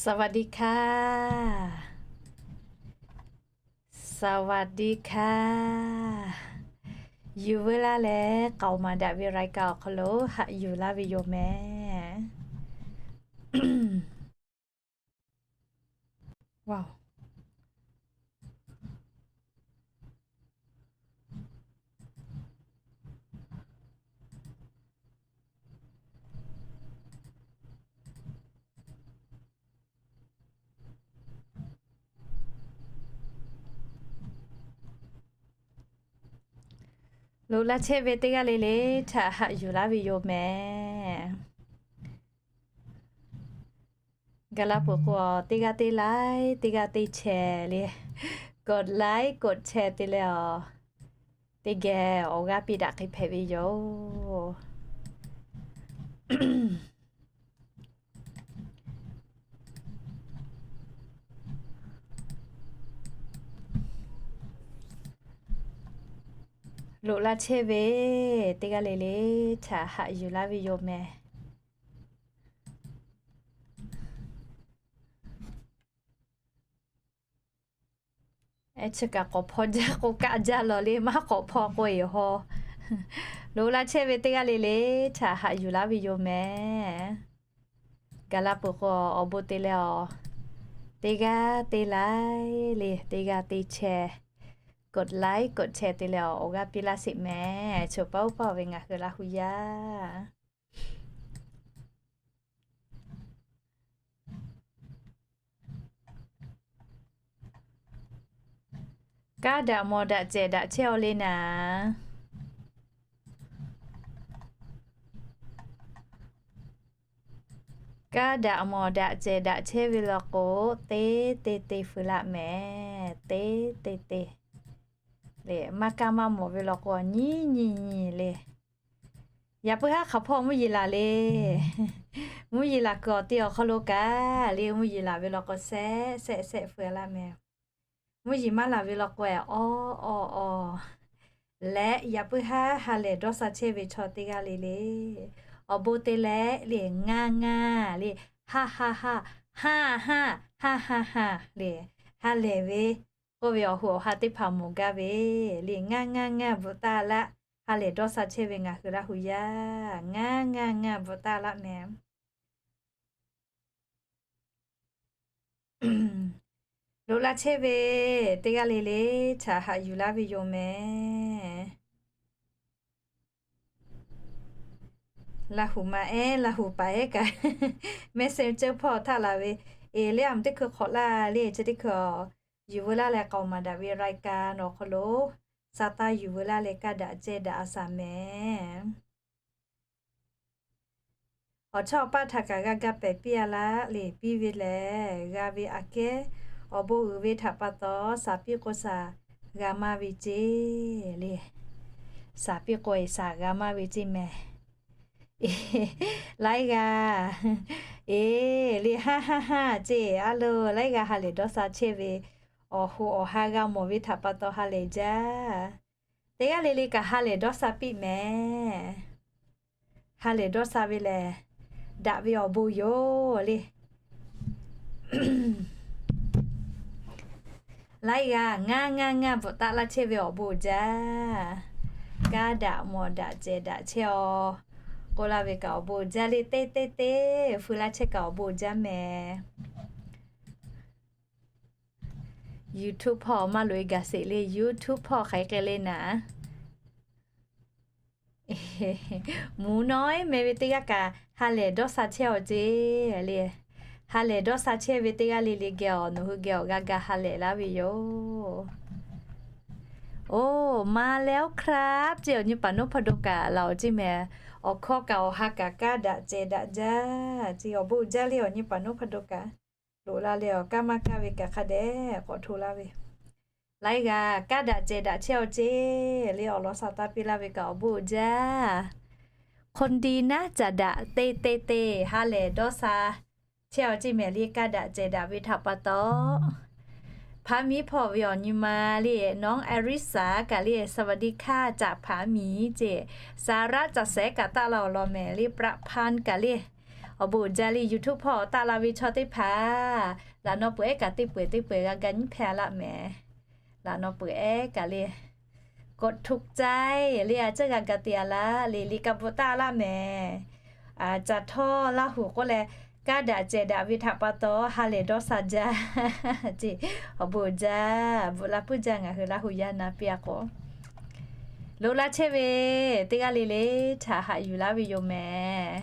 สวัสดีค่ะ สวัสดีค่ะ Yuˬ veu laˇ leh k'aoˍ maˍ daꞈ ve รายการ awˬ hk'aw lo haꞈ yuˬ laˇ ve yoˬ mehˍ. Loꞈ la chehˇ ve teˇ g'aˇ le le htaꞈ haꞈ yuˬ laˇ ve yoˬ mehˍ. Gaˬ la peuˬ k'o, teˇ g'aˇ teˇ like, teˇ g'aˇ teˇ share le, กดไลค์ กดแชร์ te leh awˬ, teˇ geh awˬ g'aˇ piˇ daꞈ hk'e hpehꞈ ve yoˬ. Loꞈ la chehˇ ve teˇ g'aˇ le le htaꞈ haꞈ yuˬ laˇ ve yoˬ mehˍ. Chi kaꞈ k'awꞈ hpaw jaˇ k'o kaˆ jaˇ lawˬ le, maˇ k'awꞈ hpaw k'o eˬ haw. Loꞈ la chehˇ ve teˇ g'aˇ le le htaꞈ haꞈ yuˬ laˇ ve yoˬ mehˍ. Gaˬ la peuˬ k'o, awˬ bon te leh awˬ, teˇ g'aˇ teˇ like le, teˇ g'aˇ teˇ share, กดไลค์ กดแชร์ te leh awˬ, awˬ g'aˇ piˇ laˇ sheˍ mehˍ. Choˬ paˇ oˇ paˇ ve ngaˬ hui Laˇ hu yaˇ. Kaˇ daꞈ mawˬ daꞈ cehˬ daꞈ chehˇ aw le naˍ. Kaˇ daꞈ mawˬ daꞈ cehˬ daꞈ chehˇ ve law k'o, teˇ te te feu laˆ mehˍ. Teˇ te te le, maˇ kaˇ maˇ mawˬ ve law k'o, nyi nyi nyi le. Yaꞈ puiˉ haˉ hk'aˬ hpawˇ mvuhˇ yeˬ laˬ le. Mvuhˇ yeˬ laˬ kuiˬ awˬ te awˬ hk'aw lo kaꞈ le, mvuhˇ yeˬ laˬ ve law k'o, shehˆ shehˆ shehˆ feu laˆ mehˍ. Mvuhˇ yeˬ maˇ laˬ ve law k'o, awˬ awˬ awˬ leh yaꞈ puiˉ haˉ ha lehˬ dawˇ sha chehˇ ve chaw teˇ g'aˇ le le, awˬ bon te leh le, ngaˇ ngaˇ le, ha ha ha, ha ha, ha ha ha le, ha lehˬ ve k'oˆ ve awˬ hoꞈ awˬ ha teˇ hpaˍ mawˬ gaˇ ve le, ngaˇ ngaˇ ngaˇ bvuhꞈ taˇ laˆ. Ha lehˬ dawˇ sha chehˇ ve ngaˬ hui Laˇ hu yaˇ, ngaˇ ngaˇ ngaˇ bvuhꞈ taˇ laˆ mehˍ. Loꞈ la chehˇ ve teˇ g'aˇ le le htaꞈ haꞈ yuˬ laˇ ve yoˬ mehˍ. Laˇ hu ma ehˉ, Laˇ hu paˍ ehˉ kaꞈ, Messenger hpawˇ htaˆ laˬ ve, eˬ le, a mvuhˇ teˇ hkui hk'awꞈ laˇ le, chi teˇ hkui a, yuˬ veu laˇ leh k'aoˍ maˍ daꞈ ve รายการ awˬ hk'aw lo, sa taˇ yuˬ veu laˇ leh kaˇ daꞈ ceh daꞈ a shaˍ mehˍ. Awˬ chawˇ awˬ paˆ htaꞈ kaꞈ g'a ga pehˍ piˇ a laˇ le, piˇ ve lehˬ g'a ve aꞈ kehˉ, awˬ bon uiˍ ve htaꞈ pa taw, shaˍ piˇ k'o shaˍ g'a maˇ ve ceˇ le. Shaˍ piˇ k'o eˬ shaˍ g'a maˇ ve ceˇ mehˍ. Laiˉ g'aˇ, eˬ le, haˉ haˉ haˉ ceˇ, a lo, laiˉ g'aˇ ha lehˬ dawˇ sha chehˇ ve, awˬ hoꞈ awˬ ha g'a mawˬ ve htaꞈ pa taw ha lehˬ jaˇ. Teˇ g'aˇ le le kaꞈ ha lehˬ dawˇ sha piˇ mehˍ. Ha lehˬ dawˇ sha ve lehˬ, daꞈ ve awˬ bon yoˬ le. Laiˉ g'aˇ ngaˇ ngaˇ ngaˇ bvuhꞈ taˆ laˇ chehˇ ve awˬ bon jaˇ. Kaˇ daꞈ mawˬ daꞈ cehˬ daꞈ chehˇ aw k'oˆ laˇ ve kaꞈ awˬ bon jaˇ le, teˇ teˇ teˇ feu laˇ chehˇ kaꞈ awˬ bon jaˇ mehˍ. YouTube hpawˇ maˇ loꞈ e gaˬ sheˍ le, YouTube hpawˇ hk'aˬ hk'e le naˍ. Mvuhˇ naw meh ve teˇ g'aˇ kaꞈ ha lehˬ dawˇ sha chehˇ aw ceˇ le. Ha lehˬ dawˇ sha chehˇ ve teˇ g'aˇ le le geh awˬ, nawˬ hui geh awˬ g'a ga ha lehˬ laˇ ve yoˬ. Oˇ, มาแล้วครับ ceˇ, awˬ nyi paˍ noˉ hpaˇ do kaꞈ laˬ awˬ ceˇ mehˍ. Awˬ hkawˇ kaꞈ awˬ ha kaꞈ kaˇ daꞈ cehˬ daꞈ jaˇ ceˇ, awˬ bon jaˇ le, awˬ nyi paˍ noˉ hpaˇ do kaꞈ loꞈ la leh awˬ kaˇ maˇ kaˇ ve kaꞈ hk'a dehꞈ k'awꞈ hto laˇ ve. Laiˉ g'aˇ kaˇ daꞈ cehˬ daꞈ chehˇ aw ceˇ le, awˬ lawn sha taˇ piˇ laˇ ve kaꞈ awˬ bon jaˇ. คนดีน่าจะดัก teˇ teˇ teˇ ha lehˬ dawˇ sha chehˇ aw ceˇ mehˍ le, kaˇ daꞈ cehˬ daꞈ ve htaꞈ pa taw. Hpaˍ miˉ hpawˇ ve awˬ nyi ma le, น้อง Arisa kaꞈ le, สวัสดีค่ะ จาก Hpaˍ miˉ ceˇ, Saraˍ caˬ sehˉ kaꞈ taˆ la awˬ lawn mehˍ le, Praˍ hpaˇ kaꞈ le, Awˬ bon uiˍ jaˇ le. YouTube hpawˇ taˆ la ve chaw teˇ hpaˍ, laꞈ naw peuˬ ehˉ kaꞈ teˇ peu-eˬ teˇ peu-eˬ g'a ga nyiˉ hpehˇ a laˇ mehˍ. Laꞈ naw peuˬ ehˉ kaꞈ le, กดถูกใจ le a ciˉ g'a ga te a laˇ le. Liꞈ ka bvuhꞈ taˆ laˇ mehˍ. Caˬ htawˇ Laˇ huˍ k'oˆ leh, kaˇ daꞈ cehˬ daꞈ ve htaꞈ pa taw ha lehˬ dawˇ sha jaˇ ce. Awˬ bon uiˍ jaˇ, bvuhꞈ la puiˉ jaˇ. Ngaˬ hui Laˇ huˍ yaˇ na piˇ a k'o, loꞈ la chehˇ ve teˇ g'aˇ le le htaꞈ haꞈ yuˬ laˇ ve yoˬ mehˍ.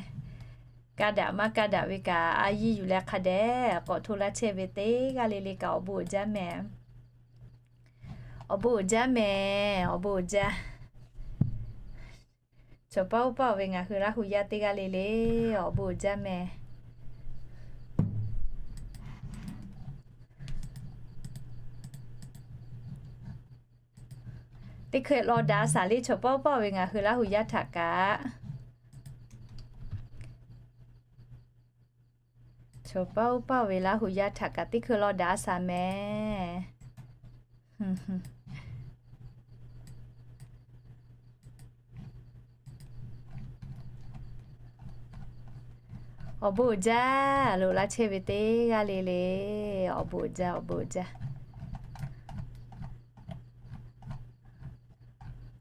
Kaˇ daꞈ maˇ kaˇ daꞈ ve kaꞈ a yiˇ yuˬ leh hk'a dehꞈ k'awꞈ hto laˇ chehˇ ve teˇ g'aˇ le le kaꞈ awˬ bon uiˍ jaˇ mehˍ. Awˬ bon uiˍ jaˇ mehˍ. Awˬ bon uiˍ jaˇ. Chaw paˇ oˇ paˇ ve ngaˬ hui Laˇ huˍ yaˇ teˇ g'aˇ le le, awˬ bon uiˍ jaˇ mehˍ. Teˇ hkui law daꞈ a shaˍ le chaw paˇ oˇ paˇ ve ngaˬ hui Laˇ huˍ yaˇ htaꞈ kaꞈ. Chaw paˇ oˇ paˇ ve Laˇ huˍ yaˇ htaꞈ kaꞈ teˇ hkui law daꞈ a shaˍ mehˍ. Awˬ bon uiˍ jaˇ. Loꞈ la chehˇ ve teˇ g'aˇ le le, awˬ bon uiˍ jaˇ, awˬ bon uiˍ jaˇ.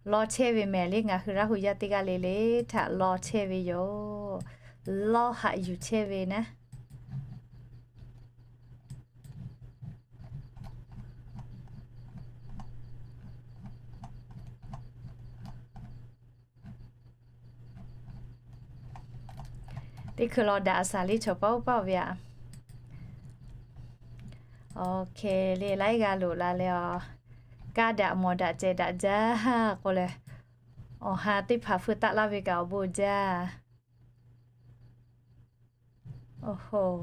Law chehˇ ve mehˍ le, ngaˬ hui Laˇ huˍ yaˇ teˇ g'aˇ le le htaꞈ law chehˇ ve yoˬ. Law haꞈ yuˬ chehˇ ve naˉ. Teˇ hkui law daꞈ a shaˍ le chaw paˇ oˇ paˇ ve a. Oˇ hk'e le laiˉ g'aˇ loꞈ la leh a, kaˇ daꞈ mawˬ daꞈ cehˬ daꞈ jaˇ k'oˆ leh, awˬ ha teˇ hpaˍ hpui taˆ laˇ ve kaꞈ awˬ bon jaˇ. Oˇ hoˬ.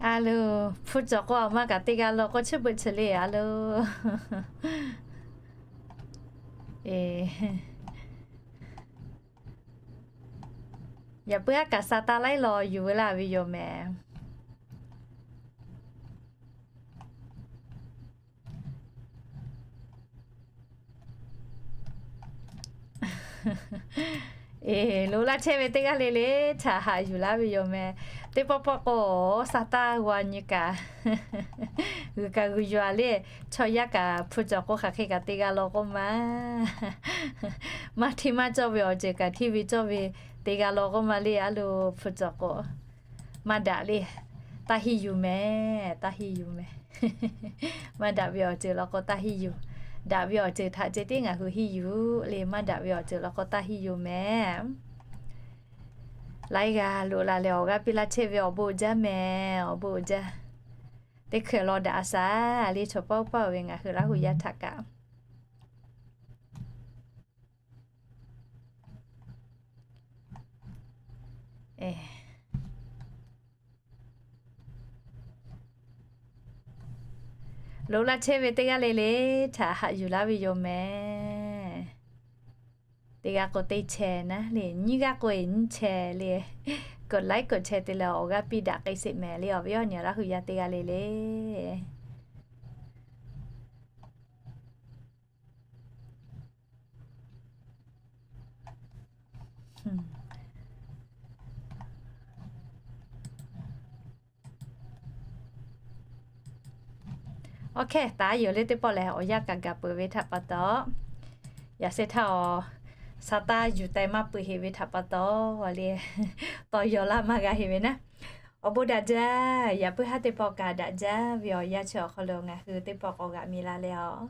A lo, hpu cawˬ k'o a maˇ kaꞈ teˇ g'aˇ law k'o chi beuꞈ chi le a lo. Yaꞈ puiˉ aˉ kaꞈ sa taˇ laiˉ law yuˬ veu laˇ ve yoˬ mehˍ. Eˬ, loꞈ laˇ chehˇ ve teˇ g'aˇ le le htaꞈ haꞈ yuˬ laˇ ve yoˬ mehˍ. Teˇ pawˆ pawˆ k'o, sa taˇ g'aw nyi kaꞈ, g'uiˬ kaꞈ g'uiˬ yuˬ a le. Chaw yaˇ kaꞈ hpu cawˬ k'o hk'aˬ hk'e kaꞈ te g'a law k'oˆ ma. Maˇ hteˇ maˇ cawˇ ve awˬ ceuˬ kaꞈ hteˇ ve cawˇ ve te g'a law k'oˆ ma le. A lo, hpu cawˬ k'o maˇ daꞈ le. Taˇ hiˇ yuˬ mehˍ, taˇ hiˇ yuˬ mehˍ. Maˇ daꞈ ve awˬ ceuˬ law k'o taˇ hiˇ yuˬ. Daꞈ ve awˬ ceuˬ htaꞈ ceh tiˉ ngaˬ hui hiˇ yuˬ le. Maˇ daꞈ ve awˬ ceuˬ law k'o taˇ hiˇ yuˬ mehˍ. Laiˉ g'aˇ loꞈ la leh awˬ g'aˇ piˇ laˇ chehˇ ve awˬ bon uiˍ jaˇ mehˍ, awˬ bon uiˍ jaˇ. Teˇ hkui law daꞈ a shaˍ le chaw paˇ oˇ paˇ ve ngaˬ hui Laˇ huˍ yaˇ htaꞈ kaꞈ. Loꞈ laˇ chehˇ ve teˇ g'aˇ le le htaꞈ haꞈ yuˬ laˇ ve yoˬ mehˍ. Teˇ g'aˇ k'o teˇ chehˇ naˉ le, nyiˇ g'aˇ k'o eˬ nyiˇ chehˇ le. กดไลค์ กดแชร์ te leh awˬ g'aˇ piˇ daꞈ k'ai sheˍ mehˍ le, awˬ viˉ awˬ nyi Laˇ huˍ yaˇ teˇ g'aˇ le le. Awˬ hkehˇ taˍ yoˬ le teˇ pawˆ lehˬ, awˬ yanˇ kaꞈ gaˬ peuˬ ve htaꞈ pa taw, yaꞈ sheh htaˇ awˬ sa taˇ yuˬ teh maˇ peuˬ heˆ ve htaꞈ pa taw, le tawˇ yaw laˇ maˇ g'a heˆ ve naˉ. Awˬ bon daꞈ jaˇ. Yaꞈ puiˉ haˉ teˇ pawˆ kaꞈ daꞈ jaˇ ve awˬ yanˇ chi awˬ hk'aw lo ngaˬ hui teˇ pawˆ k'awꞈ g'aꞈ mi la leh a,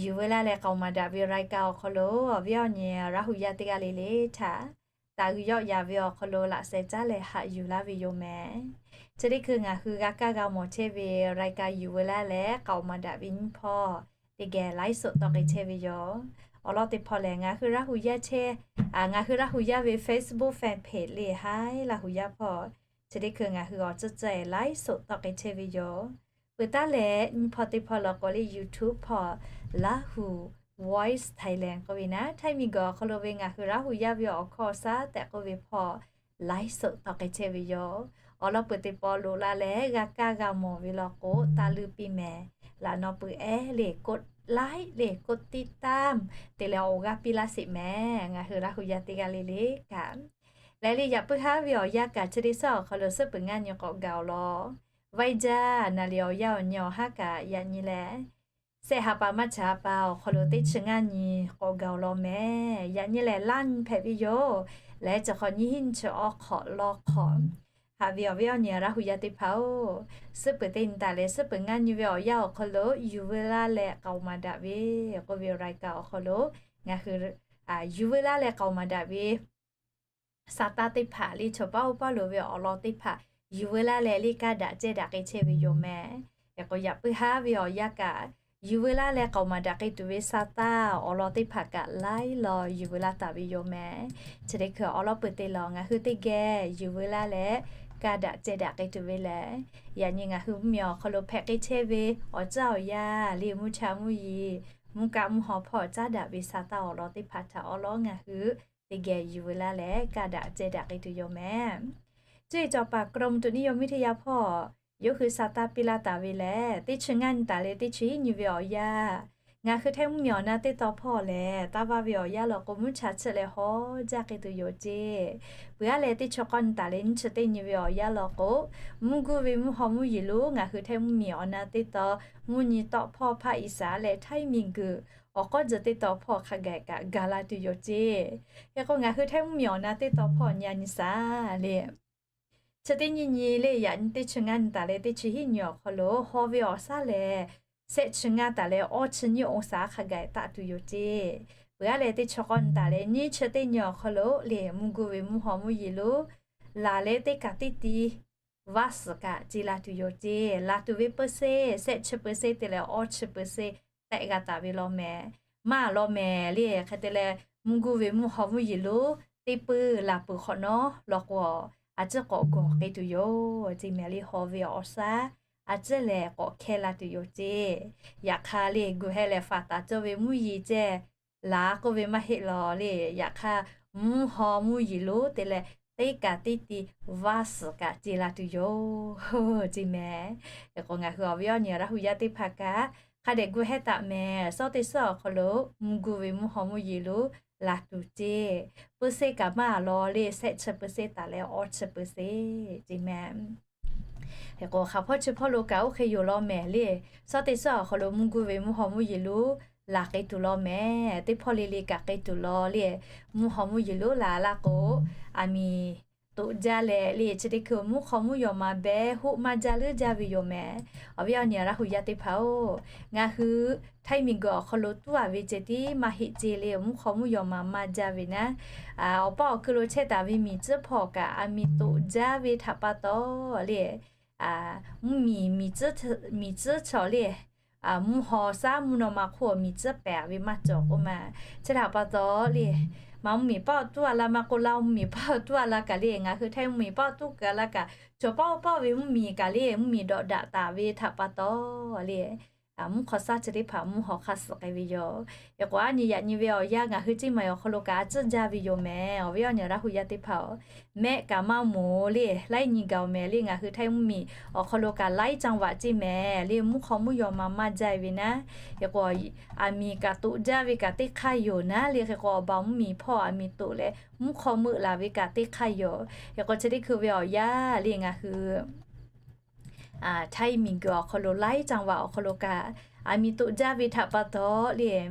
yuˬ veu laˇ leh k'aoˍ maˍ daꞈ ve รายการ awˬ hk'aw lo awˬ viˉ awˬ nyi Laˇ huˍ yaˇ teˇ g'aˇ le le htaꞈ taˍ g'uiˬ yawˆ yaˍ ve awˬ hk'aw lo laꞈ sheh caˉ leh haꞈ yuˬ laˇ ve yoˬ mehˍ. Chi teˇ hkui ngaˬ hui g'a kaˇ g'a mawˬ chehˇ ve รายการ yuˬ veu laˇ leh k'aoˍ maˍ daꞈ ve nyiˇ hpawˇ teˇ geh ไลฟ์สด tawˆ k'ai chehˇ ve yoˬ. Awˬ lawn teˇ hpawˇ lehˬ, ngaˬ hui Laˇ huˍ yaˇ chehˇ, ngaˬ hui Laˇ huˍ yaˇ ve Facebook fan page le haiˉ Laˇ huˍ yaˇ hpawˇ, chi teˇ hkui ngaˬ hui awˬ ceuˬ ceuˬ ไลฟ์สด tawˆ k'ai chehˇ ve yoˬ. Peuˬ taˉ leh nyiˇ hpawˇ teˇ hpawˇ law k'o le YouTube hpawˇ Laˇ huˍ Voice Thailand k'oˆ ve naˉ, Htaiˇ miˬ guiˬ awˬ hk'aw lo ve ngaˬ hui Laˇ huˍ yaˇ ve awˬ hkawˇ awˬ shaˉ tehꞈ k'oˆ ve hpawˇ ไลฟ์สด tawˇ k'ai chehˇ ve yoˬ. Awˬ lawn peuˬ teˇ pawˆ loꞈ la leh g'a kaˇ g'a mawˬ ve law k'o, taˇ luˇ piˇ mehˍ. Laꞈ naw peuˬ ehˉ le กดไลค์ le กดติดตาม te leh awˬ g'aˇ piˇ laˇ sheˍ mehˍ. Ngaˬ hui Laˇ hu yaˇ teˇ g'aˇ le le kaꞈ, leh le yaꞈ puiˉ haˉ ve awˬ yanˇ kaꞈ chi teˇ suhˉ awˬ hk'aw lo suhˉ peuˬ ngaˇ nyi k'awꞈ gaˬ awˬ lawn, vaiˇ jaˇ naˍ liꞈ awˬ yanˇ awˬ nyi awˬ haˉ kaꞈ yaꞈ nyi leh, shehˆ ha pa maˇ cha pa awˬ hk'aw lo teˇ chi ngaˇ nyi k'awꞈ gaˬ awˬ lawn mehˍ. Yaꞈ nyi lehˬ, laˇ nyi hpehꞈ ve yoˬ. Leh chi hk'awꞈ nyiˇ hinˉ nyi chi awˬ hk'awꞈ law hk'awꞈ, haꞈ ve awˬ viˉ awˬ nyi Laˇ hu yaˇ teˇ hpaˍ-oˬ, suhˉ peuˬ teˇ nyi taˍ leh suhˉ peuˬ ngaˇ nyi ve awˬ yanˇ awˬ hk'aw lo yuˬ veu laˇ leh k'aoˍ maˍ daꞈ ve k'oˆ ve awˬ รายการ awˬ hk'aw lo ngaˬ hui yuˬ veu laˇ leh k'aoˍ maˍ daꞈ ve sa taˇ teˇ hpaˍ le, chaw paˉ oˇ paˉ loˍ ve awˬ lawn teˇ hpaˍ yuˬ veu laˇ leh le kaˇ daꞈ cehˇ daꞈ k'ai chehˇ ve yoˬ mehˍ. Hk'e k'o, yaꞈ puiˉ haˉ ve awˬ yanˇ kaꞈ, yuˬ veu laˇ leh k'aoˍ maˍ daꞈ k'ai tuˬ ve sa taˇ awˬ lawn teˇ hpaˍ kaꞈ laiˉ law yuˬ veu laˇ taˍ ve yoˬ mehˍ. Chi teˇ hkui awˬ lawn peuˬ teˇ law ngaˬ hui teˇ geh yuˬ veu laˇ leh kaˇ daꞈ cehˇ daꞈ k'ai tuˬ ve lehˬ, yaꞈ nyi ngaˬ hui mvuhˇmiˬ awˬ hk'aw lo hpehꞈ k'ai chehˇ ve awˬ caˇ awˬ yanˇ le, mvuhˇ cha mvuhˇ yeˬ, mvuhˇ kaˆ mvuhˇ haw hpawˇ caˉ daꞈ ve sa taˇ awˬ lawn teˇ hpaˍ htaꞈ awˬ lawn ngaˬ hui teˇ geh yuˬ veu laˇ leh kaˇ daꞈ cehˇ daꞈ k'ai tuˬ yoˬ mehˍ. Cuˇ yiˍ cawˬ paˍ กรมอุตุนิยมวิทยา hpawˇ yawˇ hui sa taˇ piˇ laˇ taˍ ve lehˬ, teˇ chi ngaˇ nyi taˍ leh teˇ chi hiˉ nyi ve awˬ yanˇ, ngaˬ hui Htaiˇ mvuhˇmiˬ awˬ na teˇ taw hpawˇ lehˬ, taˇ vaˇ ve awˬ yanˇ law k'o, mvuhˇ cha chiˇ leh haw jaˇ k'ai tuˬ yoˬ ceˇ. Peuˬ aˉ leh teˇ chi k'awˇ nyi taˍ leh nyiˇ chi teˇ nyi ve awˬ yanˇ law k'o, mvuhˇ guˇ ve mvuhˇ haw mvuhˇ yeˬ lo ngaˬ hui Htaiˇ mvuhˇmiˬ awˬ na teˇ taw mvuhˇ nyi tawˆ hpawˇ hpaˆ iˍsaˍ leh Htaiˇ miˬguiˬ awˬ k'awˇ jeh teˇ taw hpawˇ hk'a gaˬ kaꞈ gaˬ la tuˬ yoˬ ceˇ. Hk'e k'o, ngaˬ hui Htaiˇ mvuhˇmiˬ awˬ na teˇ taw hpawˇ nyi a nyi saˍ le, chi teˇ nyiˇ nyi le yaꞈ nyi teˇ chi ngaˇ nyi taˍ leh teˇ chi hiˉ nyi awˬ hk'aw lo haw ve awˬ shaˉ lehˬ, shehˆ chi ngaˇ taˍ leh awˇ chi nyiˇ องศา hk'a gaˬ taˆ tuˬ yoˬ ceˇ. Peuˬ aˉ leh teˇ chi k'awˇ nyi taˍ leh nyiˇ chi teˇ nyi awˬ hk'aw lo le mvuhˇ guˇ ve mvuhˇ haw mvuhˇ yeˬ lo laˬ leh teˇ kaꞈ teˇ ti vaˇ suhˍ kaꞈ ce la tuˬ yoˬ ceˇ. Laˬ tuˬ ve เปอร์เซ็นต์ shehˆ chi เปอร์เซ็นต์ te leh awˇ chi เปอร์เซ็นต์ tehꞈ g'a taˍ ve law mehˍ. Maˇ law mehˍ le. Hk'e te leh, mvuhˇ guˇ ve mvuhˇ haw mvuhˇ yeˬ lo teˇ peuˬ laˬ peuˬ hk'awꞈ nawˉ law k'o, a ciˉ k'awꞈ gawˬ k'ai tuˬ yoˬ ceˇ mehˍ le. Haw ve awˬ shaˉ a ciˉ lehˬ k'awꞈ hkehˇ la tuˬ yoˬ ceˇ. Yaꞈ hk'aˇ le, gu heh lehˬ faˍ taˍ cawˇ ve mvuhˇ yeˬ ceh laˬ k'oˆ ve maˇ heˆ law le. Yaꞈ hk'aˇ, mvuhˇ haw mvuhˇ yeˬ lo te leh teˇ kaꞈ teˇ ti vaˇ suhˍ kaꞈ ce la tuˬ yoˬ ceˇ mehˍ. Hk'e k'o, ngaˬ hui awˬ viˉ awˬ nyi Laˇ hu yaˇ teˇ hpaˍ kaꞈ hk'a dehꞈ gu heh taˍ mehˍ. Suhˉ teˇ suhˉ awˬ hk'aw lo mvuhˇ guˇ ve mvuhˇ haw mvuhˇ yeˬ lo laˬ tuˬ ceˇ. เปอร์เซ็นต์ kaꞈ maˇ law le, shehˆ chi เปอร์เซ็นต์ taˍ leh awˇ chi เปอร์เซ็นต์ ceˇ mehˍ. Hk'e k'o, hk'aˬ hpawˇ chi hpawˇ lo kaꞈ oˇ hk'e yoˬ law mehˍ le. Suhˉ teˇ suhˉ awˬ hk'aw lo mvuhˇ guˇ ve mvuhˇ haw mvuhˇ yeˬ lo laˬ k'ai tuˬ law mehˍ. Teˇ hpawˇ le le kaꞈ k'ai tuˬ law le. Mvuhˇ haw mvuhˇ yeˬ lo laˬ la k'o, aˬ miˍ toꞈ jaˇ leh le chi teˇ hkui mvuhˇ hk'aw mvuhˇ yaw ma behˇ hoˆ maˇ jaˇ leuˉ jaˇ ve yoˬ mehˍ. Awˬ viˉ awˬ nyi Laˇ hu yaˇ teˇ hpaˍ-oˬ, ngaˬ hui Htaiˇ miˬguiˬ awˬ hk'aw lo tuˉ a ve ceh tiˉ maˇ heˆ ceˇ le. Mvuhˇ hk'aw mvuhˇ yaw ma maˇ jaˇ ve naˉ, awˬ paˇ awˬ kui lo chehˇ taˍ ve miˬ tcuhˉ hpawˇ kaꞈ aˬ miˍ toꞈ jaˇ ve htaꞈ pa taw le, mvuhˇ miˬ, miˬ tcuhˉ chaw le, mvuhˇ haw shaˉ mvuhˇ naw ma hk'oˆ miˬ tcuhˉ pehˍ ve maˇ cawˬ k'oˆ ma. Chi htaꞈ pa taw le, maˇ mvuhˇ miˬ paˇ awˬ tuˉ a la maˇ k'oˆ, laˇ mvuhˇ miˬ paˇ awˬ tuˉ a la kaꞈ le, ngaˬ hui Htaiˇ mvuhˇ miˬ paˇ awˬ tuˉ kaꞈ la kaꞈ, chaw paˇ oˇ paˇ ve mvuhˇ miˬ kaꞈ le, mvuhˇ miˬ dawꞈ daꞈ taˍ ve htaꞈ pa taw le, mvuhˇ hk'aw shaˉ chi teˇ hpaˍ mvuhˇ haw hk'aˇ suh k'ai ve yoˬ. Hk'e k'o, aˉ nyi yaꞈ nyi ve awˬ yanˇ ngaˬ hui ceˇ maˬ awˬ hk'aw lo kaꞈ a ciˉ jaˇ ve yoˬ mehˍ. Awˬ viˉ awˬ nyi Laˇ hu yaˇ teˇ hpaˍ-oˬ, mehˆ kaꞈ maˇ moˍ le, laiˉ nyi gaˬ-oˬ mehˍ le. Ngaˬ hui Htaiˇ mvuhˇ miˬ awˬ hk'aw lo kaꞈ laiˉ caˇ vaꞈ ceˇ mehˍ le. Mvuhˇ hk'aw mvuhˇ yaw ma maˇ jaˇ ve naˉ, hk'e k'o, aˬ miˍ kaꞈ toꞈ jaˇ ve kaꞈ teˇ hk'aˇ yoˬ naˉ le. Hk'e k'o, awˬ baˬ mvuhˇ miˬ hpawˇ aˬ miˍ toꞈ leh mvuhˇ hk'aw meuˆ laˬ ve kaꞈ teˇ hk'aˇ yoˬ. Hk'e k'o, chi teˇ hkui ve awˬ yanˇ le ngaˬ hui Htaiˇ miˬguiˬ awˬ hk'aw lo laiˉ caˇ vaꞈ awˬ hk'aw lo kaꞈ aˬ miˍ toꞈ jaˇ ve htaꞈ pa taw le,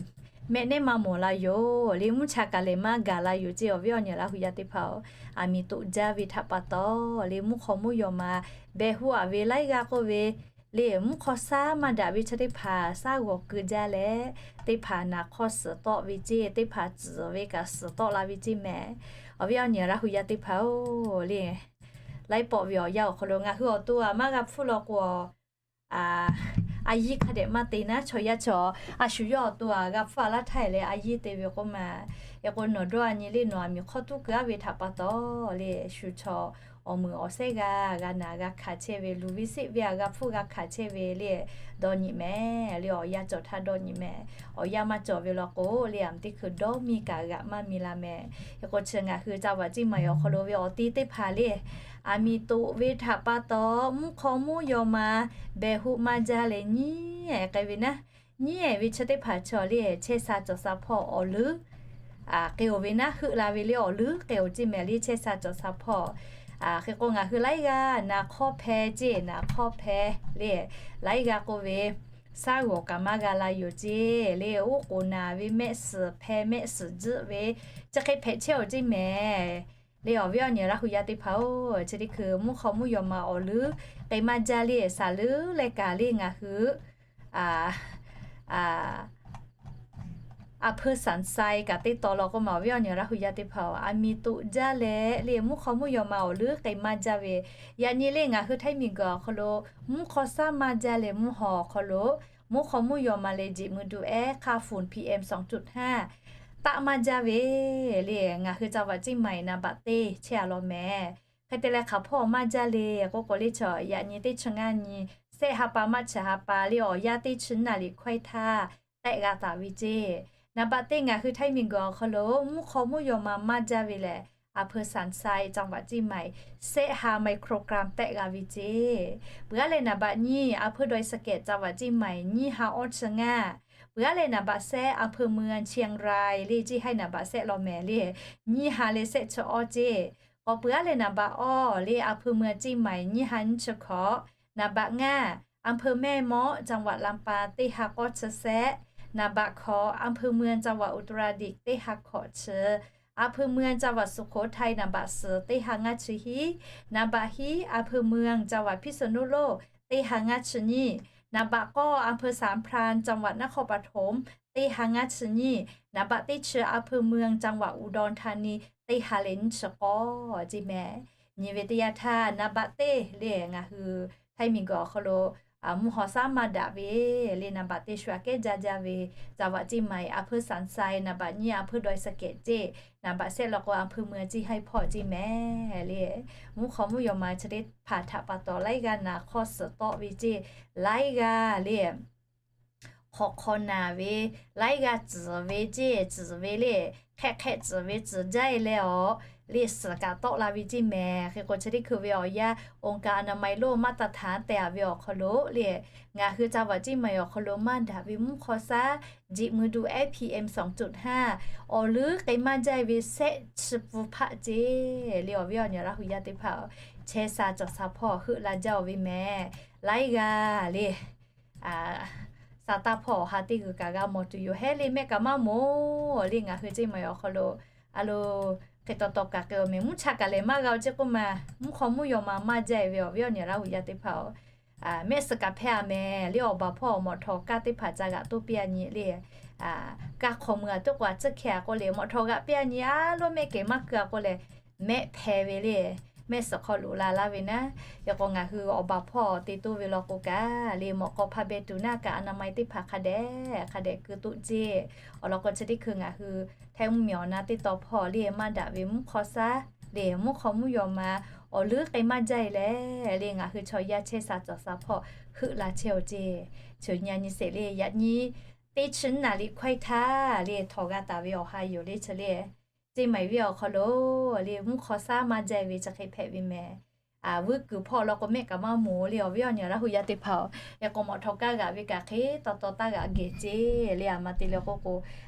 mehˆ nehˉ maˇ mawˬ la yoˬ le. Mvuhˇ cha kaꞈ lehˬ maˇ gaˬ la yoˬ ceˇ. Awˬ viˉ awˬ nyi Laˇ hu yaˇ teˇ hpaˍ-oˬ, aˬ miˍ toꞈ jaˇ ve htaꞈ pa taw le, mvuhˇ hk'aw mvuhˇ yaw ma behˇ hoˆ a ve laiˉ g'aˇ k'oˆ ve le, mvuhˇ hk'aw shaˉ maˇ daꞈ ve chi teˇ hpaˍ shaˉ g'awˬ keu jaˇ leh, teˇ hpaˍ naˍ hk'awˇ suhˍ tawˆ ve ceˇ, teˇ hpaˍ tcuhˍ ve kaꞈ suhˍ tawˆ la ve ceˇ mehˍ. Awˬ viˉ awˬ nyi Laˇ hu yaˇ teˇ hpaˍ-oˬ le, laiˉ pawˆ ve awˬ yanˇ awˬ hk'aw lo ngaˬ hui awˬ to a maˇ g'a hpfuhˇ law k'o, a yiˇ hk'a dehꞈ maˇ te naˉ, chaw yaˇ chaw a shu yawˇ awˬ to a g'a hpfuhˇ a laˇ htaˇ leh a yiˇ te ve k'oˆ ma. Hk'e k'o nawˬ dawˇ a nyi le nawˬ aˬ miˍ hk'awˇ tuˉ keu aˉ ve htaꞈ pa taw le, shu chaw awˬ meuˍ awˬ sehˉ g'aˇ g'a naˬ g'a hkanˍ chehˇ ve, luˬ ve seˆ ve aˬ g'a hpfuhˇ g'a hkanˍ chehˇ ve le, dawˇ nyi mehˍ le. Awˬ yanˇ cawˬ htaˇ dawˇ nyi mehˍ. Awˬ yanˇ maˇ cawˬ ve law k'o le, aˬ miˍ teˇ hkui dawˇ miˇ kaꞈ g'aꞈ maˇ miˇ la mehˍ. Hk'e k'o chi ngaˬ hui ca vaꞈ ceˇ maˬ awˬ hk'aw lo ve awˬ te teˇ hpaˍ le, aˬ miˍ toꞈ ve htaꞈ pa taw mvuhˇ hk'aw mvuhˇ yaw ma behˬ hoˆ maˇ jaˇ leh nyiˉ ehˍ k'ai ve naˉ, nyiˉ ehˍ ve chi teˇ hpaˍ chaw le chehˇ sha cawˬ sha hpawˇ awˬ leuˉ k'e-oˬ ve naˉ, heuˆ la ve le awˬ leuˉ k'e-oˬ ceˇ mehˍ le chehˇ sha cawˬ sha hpawˇ. Hk'e k'o ngaˬ hui laiˉ g'aˇ naˍ hk'awˇ hpehˇ ceˇ, naˍ hk'awˇ hpehˇ le, laiˉ g'aˇ k'oˆ ve shaˉ g'awˬ kaꞈ maˇ g'a la yoˬ ceˇ le. Oˉ k'oˍ naˍ ve mehˆ suhˍ hpehˇ mehˆ suhˍ jiˆ ve chi hk'e hpehꞈ chehˇ-oˬ ceˇ mehˍ le. Awˬ viˉ awˬ nyi Laˇ hu yaˇ teˇ hpaˍ-oˬ, chi teˇ hkui mvuhˇ hk'aw mvuhˇ yaw ma awˬ leuˉ k'e maˇ jaˇ le, saˍ leuˉ leh kaꞈ le ngaˬ hui aˬ hpui sanˍ sai kaꞈ teˇ taw law k'oˆ ma, awˬ viˉ awˬ nyi Laˇ hu yaˇ teˇ hpaˍ-oˬ, aˬ miˍ toꞈ jaˇ leh le mvuhˇ hk'aw mvuhˇ yaw ma awˬ leuˉ k'e maˇ jaˇ ve, yaꞈ nyi le ngaˬ hui Htaiˇ miˬ guiˬ awˬ hk'aw lo mvuhˇ hk'aw shaˉ maˇ jaˇ leh mvuhˇ haw awˬ hk'aw lo mvuhˇ hk'aw mvuhˇ yaw ma leh jeꞈ mui du ehˉ hk'aˇ phonˍ PM sawˍ cuˇ htaˇ taˆ maˇ jaˇ ve le, ngaˬ hui ca vaꞈ ceˇ maˬ naˍ baꞈ teˇ chehˇ a law mehˍ. Hk'e te leh hk'aˬ hpawˇ maˇ jaˇ le k'oˆ k'o le chaw, yaꞈ nyi teˇ chi ngaˇ nyi sehˆ ha pa maˇ chi ha pa le awˬ yanˇ teˇ chi naˍ liꞈ hkawehˇ htaˇ tehˆ g'a taˍ ve ceˇ. Naˍ baꞈ teˇ ngaˬ hui Htaiˇ miˬ guiˬ awˬ hk'aw lo mvuhˇ hk'aw mvuhˇ yaw ma maˇ jaˇ ve lehˬ, aˬ hpui sanˍ sai ca vaꞈ ceˇ maˬ sehˆ ha microgram tehˆ g'a ve ceˇ. Peuˬ aˉ leh naˍ baꞈ nyiˇ aˬ hpui dawˬ e suhˍ kehˬ ca vaꞈ ceˇ maˬ nyiˇ ha awˇ chi ngaˇ. Peuˬ aˉ leh naˍ baꞈ sehˆ aˬ hpui mui Chiang Rai le ceˇ haiˉ naˍ baꞈ sehˆ law mehˍ le, nyiˇ ha leh sehˆ chi awˇ ceˇ. K'awꞈ peuˬ aˉ leh naˍ baꞈ awˇ le aˬ hpui mui ceˇ maˬ nyiˇ ha nyiˇ chi hkawꞈ. Naˍ baꞈ ngaˇ aˬ hpui mehˆ mawˆ ca vaꞈ lam pa teˇ ha k'awˇ chi sehˆ. Naˍ baꞈ hkawꞈ aˬ hpui mui ca vaꞈ uˍ tu ra diꞈ teˇ ha hkawꞈ chi. Aˬ hpui mui ca vaꞈ Suˍ hk'oˍ htaiˇ naˍ baꞈ suhˍ teˇ ha ngaˇ chi hiˉ. Naˍ baꞈ hiˉ aˬ hpui mui ca vaꞈ hpiˇ suhˍ nuˇ loˇ teˇ ha ngaˇ chi nyiˇ. Naˍ baꞈ k'awˇ aˬ hpui Sanˍ Hpaˍ ca vaꞈ naˉ hk'awˇ pa htoˍ teˇ ha ngaˇ chi nyiˇ. Naˍ baꞈ teˇ chi aˬ hpui mui ca vaꞈ uˍ daw htaˇ ni teˇ ha leh nyiˇ chi k'awˇ ceˇ mehˍ. Nyi ve teˇ yanˇ htaˇ naˍ baꞈ teˇ le ngaˬ hui Htaiˇ miˬ guiˬ awˬ hk'aw lo mvuhˇ haw shaˉ maˇ daꞈ ve le naˍ baꞈ teˇ shu aꞈ kehˉ jaˇ jaˇ ve ca vaꞈ ceˇ maˬ aˬ hpui sanˍ sai, naˍ baꞈ nyiˇ aˬ hpui dawˬ e suhˍ kehˬ ceˇ, naˍ baꞈ sehˆ law k'o aˬ hpui mui ceˇ haiˉ hpawˇ ceˇ mehˍ le. Mvuhˇ hk'aw mvuhˇ yaw ma chi teˇ hpaˍ htaꞈ pa taw laiˉ g'aˇ naˍ hk'awˇ suhˍ tawˆ ve ceˇ, laiˉ g'aˇ le hk'awꞈ hk'aw naˬ ve, laiˉ g'aˇ tcuhˍ ve ceˇ, tcuhˍ ve le, hk'ehˆ hk'ehˆ tcuhˍ ve tcuhˍ jaˇ e leh awˬ le suhˍ kaꞈ tawˆ la ve ceˇ mehˍ. Hk'e k'o chi teˇ hkui ve awˬ yanˇ องค์การอนามัยโลก มาตรฐาน tehꞈ ve awˬ hk'aw lo le ngaˬ hui ca vaꞈ ceˇ maˬ awˬ hk'aw lo maˇ daꞈ ve mvuhˇ hk'aw shaˉ jeꞈ mui du ehˉ PM sawˍ cuˇ htaˇ awˬ leuˉ k'e maˇ jaˇ ve sehˆ chi pun hpaˆ ceˇ le. Awˬ viˉ awˬ nyi Laˇ hu yaˇ teˇ hpaˍ chehˇ sha cawˬ sha hpawˇ heuˆ la jaˇ-oˬ ve mehˍ. Laiˉ g'aˇ le sa taˇ hpawˇ awˬ ha teˇ g'uiˬ kaꞈ g'a mawˬ tuˬ yoˬ hehˉ le, mehˆ kaꞈ maˇ mawˬ le ngaˬ hui ceˇ maˬ awˬ hk'aw lo a lo hk'e taw taw kaꞈ k'e-oˬ mehˍ. Mvuhˇ cha kaꞈ lehˬ maˇ g'a-oˬ ceˇ k'oˆ ma, mvuhˇ hk'aw mvuhˇ yaw ma maˇ jaˇ e ve awˬ viˉ awˬ nyi Laˇ hu yaˇ teˇ hpaˍ-oˬ, mehˆ suhˍ kaꞈ hpehˇ a mehˍ le. Awˬ baˬ hpawˇ mawꞈ htawˍ kaˇ teˇ hpaˍ ca g'aꞈ toˇ piˇ a nyi le. Kaˇ hk'aw mui a toˆ k'o a tcuhˉ hkeh a k'oˆ le, mawꞈ htawˍ g'aꞈ piˇ a nyi a loˉ mehˆ kehˬ maˇ keu a k'oˆ leh, mehˆ hpehˇ ve le. Mehˆ suhˍ hk'aw loꞈ la laˇ ve naˉ. Yaꞈ k'o ngaˬ hui awˬ baˬ hpawˇ te toˇ ve law k'o kaꞈ le, mawꞈ k'aw hpa beh tuˬ naˉ kaꞈ อนามัย teˇ hpaˍ hk'a dehꞈ hk'a dehꞈ keu toˆ ceˇ. Awˬ lawn k'o chi teˇ hkui ngaˬ hui Htaiˇ mvuhˇ miˬ awˬ na teˇ taw hpawˇ le maˇ daꞈ ve mvuhˇ hk'aw shaˉ le mvuhˇ hk'aw mvuhˇ yaw ma awˬ leuˉ k'e maˇ jaˇ e leh le ngaˬ hui chaw yaˇ chehˇ sha cawˬ sha hpawˇ heuˆ la chehˇ-oˬ ceˇ. Chi nyi a nyi sheˍ le yaꞈ nyi teˇ chi naˍ liꞈ hkawehˇ htaˇ le htawnˍ g'a taˍ ve awˬ ha yoˬ le chi le. Ceˇ maˬ viˉ awˬ hk'aw lo le mvuhˇ hk'aw shaˉ maˇ jaˇ ve chi hk'e hpehꞈ ve mehˍ. Vuiˇ kuiˬ hpawˇ law k'o mehˆ kaꞈ maˇ mawˬ le awˬ viˉ awˬ nyi Laˇ hu yaˇ teˇ hpaˍ-oˬ. Yaꞈ k'o mawꞈ htawˍ kaˇ g'aꞈ ve kaꞈ hk'e taw taw taˇ g'aꞈ geh ceˇ le. A ma te le k'oˆ k'o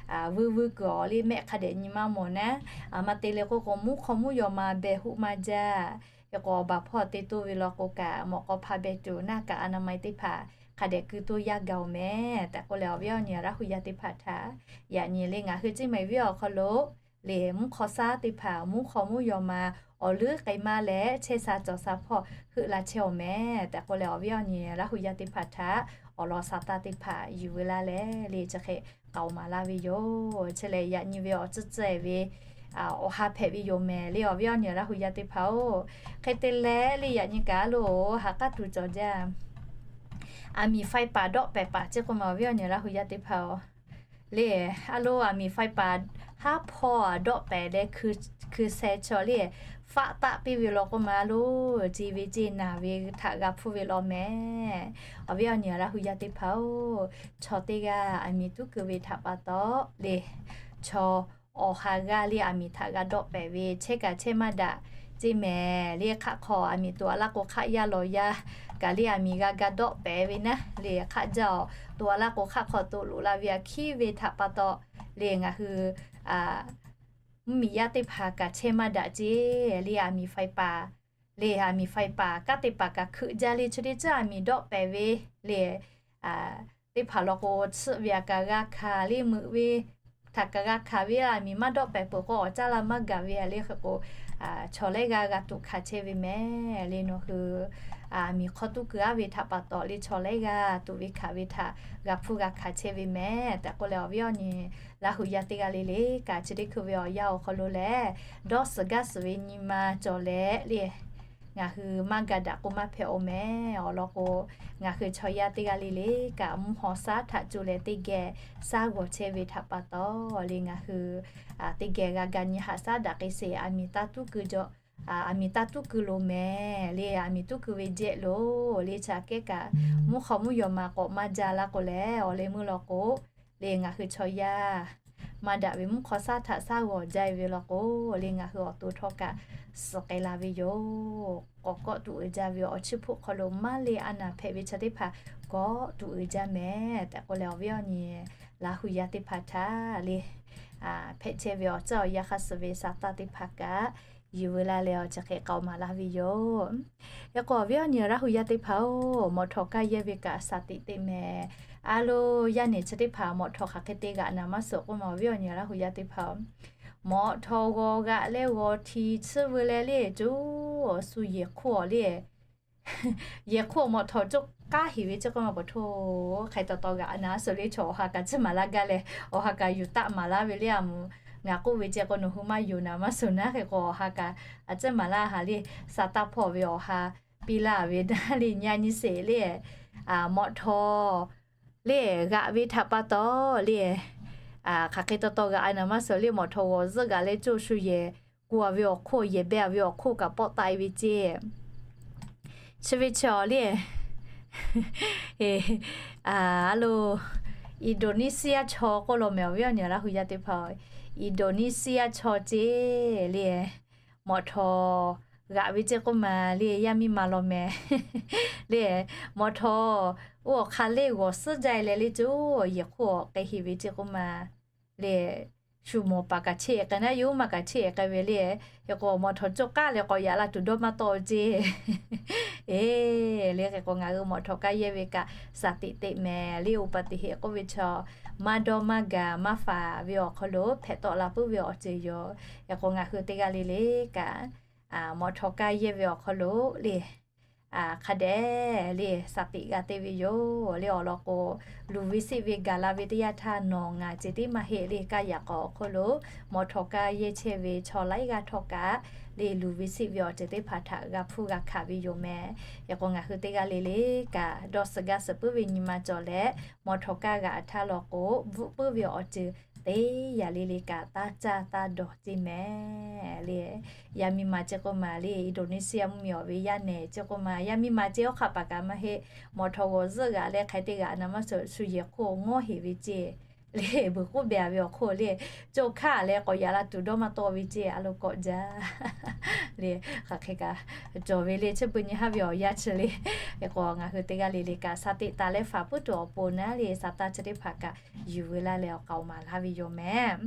vuiˇ vuiˇ kuiˬ awˬ le mehˆ hk'a dehꞈ nyi maˇ mawˬ naˉ. A ma te le k'oˆ k'o mvuhˇ hk'aw mvuhˇ yaw ma behˬ hoˆ maˇ jaˇ. Yaꞈ k'o awˬ baˬ hpawˇ te toˇ ve law k'o kaꞈ mawꞈ k'aw hpa beh tuˬ naˉ kaꞈ อนามัย teˇ hpaˍ hk'a dehꞈ keu toˇ yaˇ gaˬ-oˬ mehˍ tehꞈ k'oˆ leh awˬ viˉ awˬ nyi Laˇ hu yaˇ teˇ hpaˍ htaꞈ yaꞈ nyi le ngaˬ hui ceˇ maˬ viˉ awˬ hk'aw lo le mvuhˇ hk'aw shaˉ teˇ hpaˍ mvuhˇ hk'aw mvuhˇ yaw ma awˬ leuˉ k'e maˇ leh chehˇ sha cawˬ sha hpawˇ heuˆ la chehˇ-oˬ mehˍ tehꞈ k'oˆ leh awˬ viˉ awˬ nyi Laˇ hu yaˇ teˇ hpaˍ htaꞈ awˬ lawn sa taˇ teˇ hpaˍ yuˬ ve laˇ leh le chi hk'e k'aoˍ maˍ laˇ ve yoˬ. Chi lehˬ yaꞈ nyi ve awˬ tcuhˉ tcuhˉ e ve awˬ ha hpehꞈ ve yoˬ mehˍ le awˬ viˉ awˬ nyi Laˇ hu yaˇ teˇ hpaˍ-oˬ. Hk'e te leh le yaꞈ nyi kaꞈ lo ha k'aˉ tuˬ cawˬ jaˇ. Aˬ miˍ faiˇ paˍ dawˆ pehˍ paˍ ceˇ k'oˆ ma awˬ viˉ awˬ nyi Laˇ hu yaˇ teˇ hpaˍ-oˬ. le, a lo aˬ miˍ faiˍ paˍ haˉ hpawˇ dawˆ pehˍ leh hkui sheh chaw le, faˆ taˆ piˇ ve law k'oˆ ma lo, ce ve ce naˬ ve htaꞈ g'a hpuˇ ve law mehˍ. Awˬ viˉ awˬ nyi Laˇ hu yaˇ teˇ hpaˍ-oˬ, chaw teˇ g'aˇ aˬ miˍ tuˉ keu ve htaꞈ pa taw le, chaw awˬ ha g'aˇ le aˬ miˍ htaꞈ g'a dawˆ pehˍ ve chehˇ kaꞈ chehˇ maˇ daꞈ ce mehˍ le. Hk'aˆ hk'aw aˬ miˍ to a laˇ k'o hk'aˆ yaˇ lawˬ yaˇ kaꞈ le aˬ miˍ g'a ga dawˆ pehˍ ve naˉ le, hk'aˆ jaˇ awˬ to a laˇ k'o hk'aˆ hk'aw to loꞈ la ve aˬ hkiˉ ve htaꞈ pa taw le ngaˬ hui mvuhˇmiˬ yaˇ teˇ hpaˍ kaꞈ chehˇ maˇ daꞈ ce le. Aˬ miˍ faiˍ paˍ le, aˬ miˍ faiˍ paˍ kanˉ te paˍ kaꞈ hkeuꞈ jaˇ le, chi teˇ ceuˬ aˬ miˍ dawˆ pehˍ ve le teˇ hpaˍ law k'o, tsuhˆ ve aˬ kaꞈ g'a hkanˍ le, meuꞈ ve htaꞈ kaꞈ g'a hkanˍ ve, aˬ miˍ maˇ dawˆ pehˍ peuˬ k'o awˬ caˇ la maˇ gaˬ ve le. Hk'e k'o, chaw laiˉ g'aˇ g'a tuꞈ hkanˍ chehˇ ve mehˍ le. Nawˬ hui aˬ miˍ hk'aw tuˉ keu aˉ ve htaꞈ pa taw le chaw laiˉ g'aˇ tuꞈ ve hkanˍ ve htaꞈ g'a hpuˇ g'a hkanˍ chehˇ ve mehˍ tehꞈ k'oˆ leh, awˬ viˉ awˬ nyi Laˇ hu yaˇ teˇ g'aˇ le le kaꞈ, chi teˇ hkui ve awˬ yanˇ awˬ hk'aw lo lehˬ, dawˇ suhˍ gaˇ suhˍ ve nyi ma cawˬ leh le, ngaˬ hui maˇ ga daꞈ k'o maˇ hpehꞈ-oˬ mehˍ. Awˬ lawn k'o, ngaˬ hui chaw yaˇ teˇ g'aˇ le le kaꞈ mvuhˇ haw shaˉ htaꞈ cuˇ leh teˇ geh shaˉ g'awˬ chehˇ ve htaꞈ pa taw le, ngaˬ hui teˇ geh g'a ga nyi haꞈ shaˉ daꞈ k'ai sheˍ. Aˬ miˍ taˇ tuˉ keu jaw, aˬ miˍ taˇ tuˉ keu loˬ mehˍ le. Aˬ miˍ tuˉ keu ve jehˆ loˬ le, chi aꞈ kehˉ kaꞈ mvuhˇ hk'aw mvuhˇ yaw ma k'awꞈ maˇ jaˇ laˇ k'o leh, awˬ leh meuˇ law k'o le, ngaˬ hui chaw yaˇ maˇ daꞈ ve mvuhˇ hk'aw shaˉ htaꞈ shaˉ g'awˬ jaˇ ve law k'o le, ngaˬ hui awˬ to htawˇ kaꞈ suhˍ k'ai la ve yoˬ. K'awꞈ kawˆ tuˬ uiˍ jaˇ ve awˬ chiˇ hpoˆ hk'aw lo maˇ le a naˍ hpehꞈ ve chi teˇ hpaˍ kawˆ tuˬ uiˍ jaˇ mehˍ tehꞈ k'oˆ leh, awˬ viˉ awˬ nyi Laˇ hu yaˇ teˇ hpaˍ htaꞈ le hpehꞈ chehˇ ve awˬ tcuhˉ awˬ yanˇ hk'aˇ suh ve sa taˇ teˇ hpaˍ kaꞈ yuˬ veu laˇ leh awˬ chi hk'e k'aoˍ maˍ laˇ ve yoˬ. Hk'e k'o, awˬ viˉ awˬ nyi Laˇ hu yaˇ teˇ hpaˍ-oˬ, mawꞈ htawˍ kaˇ yehˇ ve kaꞈ shaˍ tiꞈ teˇ mehˍ. A lo, yaˇ nehˬ chi teˇ hpaˍ mawꞈ htawˍ hk'aˬ hk'e te g'aꞈ naˍ maˇ suhˍ k'oˆ ma, awˬ viˉ awˬ nyi Laˇ hu yaˇ teˇ hpaˍ-oˬ, mawꞈ htawˍ g'awˬ g'aꞈ leh g'awˬ htiˍ tsuhˇ veu leh le, co shu yehˬ hk'oˆ awˬ le, yehˬ hk'oˆ mawꞈ htawˍ coˇ k'aˉ heˍ ve ceˇ k'oˆ ma pa htoˇ, hk'e taw taw g'aꞈ naˍ suhˍ le, chaw awˬ ha kaꞈ tcuhˉ maˍ laˇ gaˇ leh, awˬ ha kaꞈ yuˬ taˆ maˍ laˇ ve le. A mvuhˇ ngaˬ k'oˆ ve ceˇ k'o, nawˬ hui maˇ yonˍ naˍ maˇ suhˍ naˉ. Hk'e k'o, awˬ ha kaꞈ a tcuhˉ maˍ laˇ ha le, sa taˇ hpawˇ ve awˬ ha piˇ laˇ ve naˉ le, nyi a nyi sheˍ le, mawꞈ htawˍ le g'aꞈ ve htaꞈ pa taw le, hk'aˬ hk'e taw taw g'aꞈ naˍ maˇ suhˍ le, mawꞈ htawˍ g'awˬ zuhˆ g'aꞈ leh coˇ shu yehˬ ku a ve awˬ hk'oˆ, yehˬ beh a ve awˬ hk'oˆ kaꞈ pawˆ taˆ e ve ceˇ. Chi ve chi awˬ le, a lo, Indonesia chaw k'oˆ law mehˍ, awˬ viˉ awˬ nyi Laˇ hu yaˇ teˇ hpaˍ-oˬ, Indonesia chaw ceˇ le, mawꞈ htawˍ g'aꞈ ve ceˇ k'oˆ ma le, yaˇ miˇ ma law mehˍ le, mawꞈ htawˍ oˇ awˬ hk'aˇ le g'awˬ suhˉ jaˇ e leh le, co yehˬ hk'oˆ awˬ k'ai heˍ ve ceˇ k'oˆ ma le, shu mawˬ paˍ kaꞈ cheˇ e k'ai naˉ, yawˇ maˇ kaꞈ cheˇ e k'ai ve le. Hk'e k'o, mawꞈ htawˍ coˇ k'aˉ leh k'awꞈ yaꞈ la tuˬ dawˇ maˇ tawˆ ceˇ. E le, hk'e k'o, ngaˬ hui mawꞈ htawˍ kaˇ yehˇ ve kaꞈ shaˍ tiꞈ teˇ mehˍ le, อุบัติเหตุ k'oˆ ve chaw, maˇ dawˇ maˇ gaˬ maˇ faˍ ve awˬ hk'aw lo hpehꞈ tawˆ la puiˉ ve awˬ ceuˬ yoˬ. Hk'e k'o, ngaˬ hui teˇ g'aˇ le le kaꞈ mawꞈ htawˍ kaˇ yehˇ ve awˬ hk'aw lo le, hk'a dehꞈ le shaˍ tiꞈ g'a te ve yoˬ le. Awˬ lawn k'o, luˬ ve siˆ ve gaˬ la ve teˇ yanˇ htaˇ, nawˬ ngaˬ ceh tiˉ maˇ heˆ le, kaˇ yaꞈ k'aw awˬ hk'oˆ lo mawꞈ htawˍ kaˇ yehˇ chehˇ ve chaw laiˉ g'aˇ htawˇ kaꞈ le, luˬ ve siˆ ve awˬ ceuˬ teˇ hpaˍ htaꞈ g'a hpuˇ g'a hkanˍ ve yoˬ mehˍ. Hk'e k'o, ngaˬ hui teˇ g'aˇ le le kaꞈ dawˇ suhˍ gaˇ suhˍ puiˉ ve nyi ma cawˬ leh, mawꞈ htawˍ kaˇ g'aꞈ htaˇ law k'o, bvuhˆ puiˉ ve awˬ ceuˬ teˇ yanˇ le le kaꞈ taˇ caˇ taˇ dawˬ ceˇ mehˍ le. Yaˇ miˇ ma ceˇ k'oˆ ma le, Indonesia mvuhˇmiˬ awˬ ve yaˇ nehˬ ceˇ k'oˆ ma, yaˇ miˇ ma ceˇ awˬ hk'aˆ paˍ kaꞈ maˇ heˆ, mawꞈ htawˍ g'awˬ zuhˆ g'aꞈ leh hk'aˬ hk'e te g'aꞈ naˍ maˇ suhˍ, shu yehˬ hk'oˆ ngawˇ heˍ ve ceˇ le, beuˬ k'oˆ beh a ve awˬ hk'oˆ le, coˇ hkanˇ leh k'awꞈ yaꞈ la tuˬ dawˇ maˇ tawˆ ve ceˇ, a lo k'awꞈ jaˇ le. Hk'aˬ hk'e kaꞈ cawˬ ve le, chi beuꞈ nyi haˉ ve awˬ yanˇ chi le. Hk'e k'o, ngaˬ hui teˇ g'aˇ le le kaꞈ shaˍ tiꞈ taˍ leh faˍ puiˉ tuˬ awˬ pon naˉ le, shaˍ taˇ chi teˇ hpaˍ kaꞈ yuˬ veu laˇ leh awˬ k'aoˍ maˍ laˇ ve yoˬ mehˍ.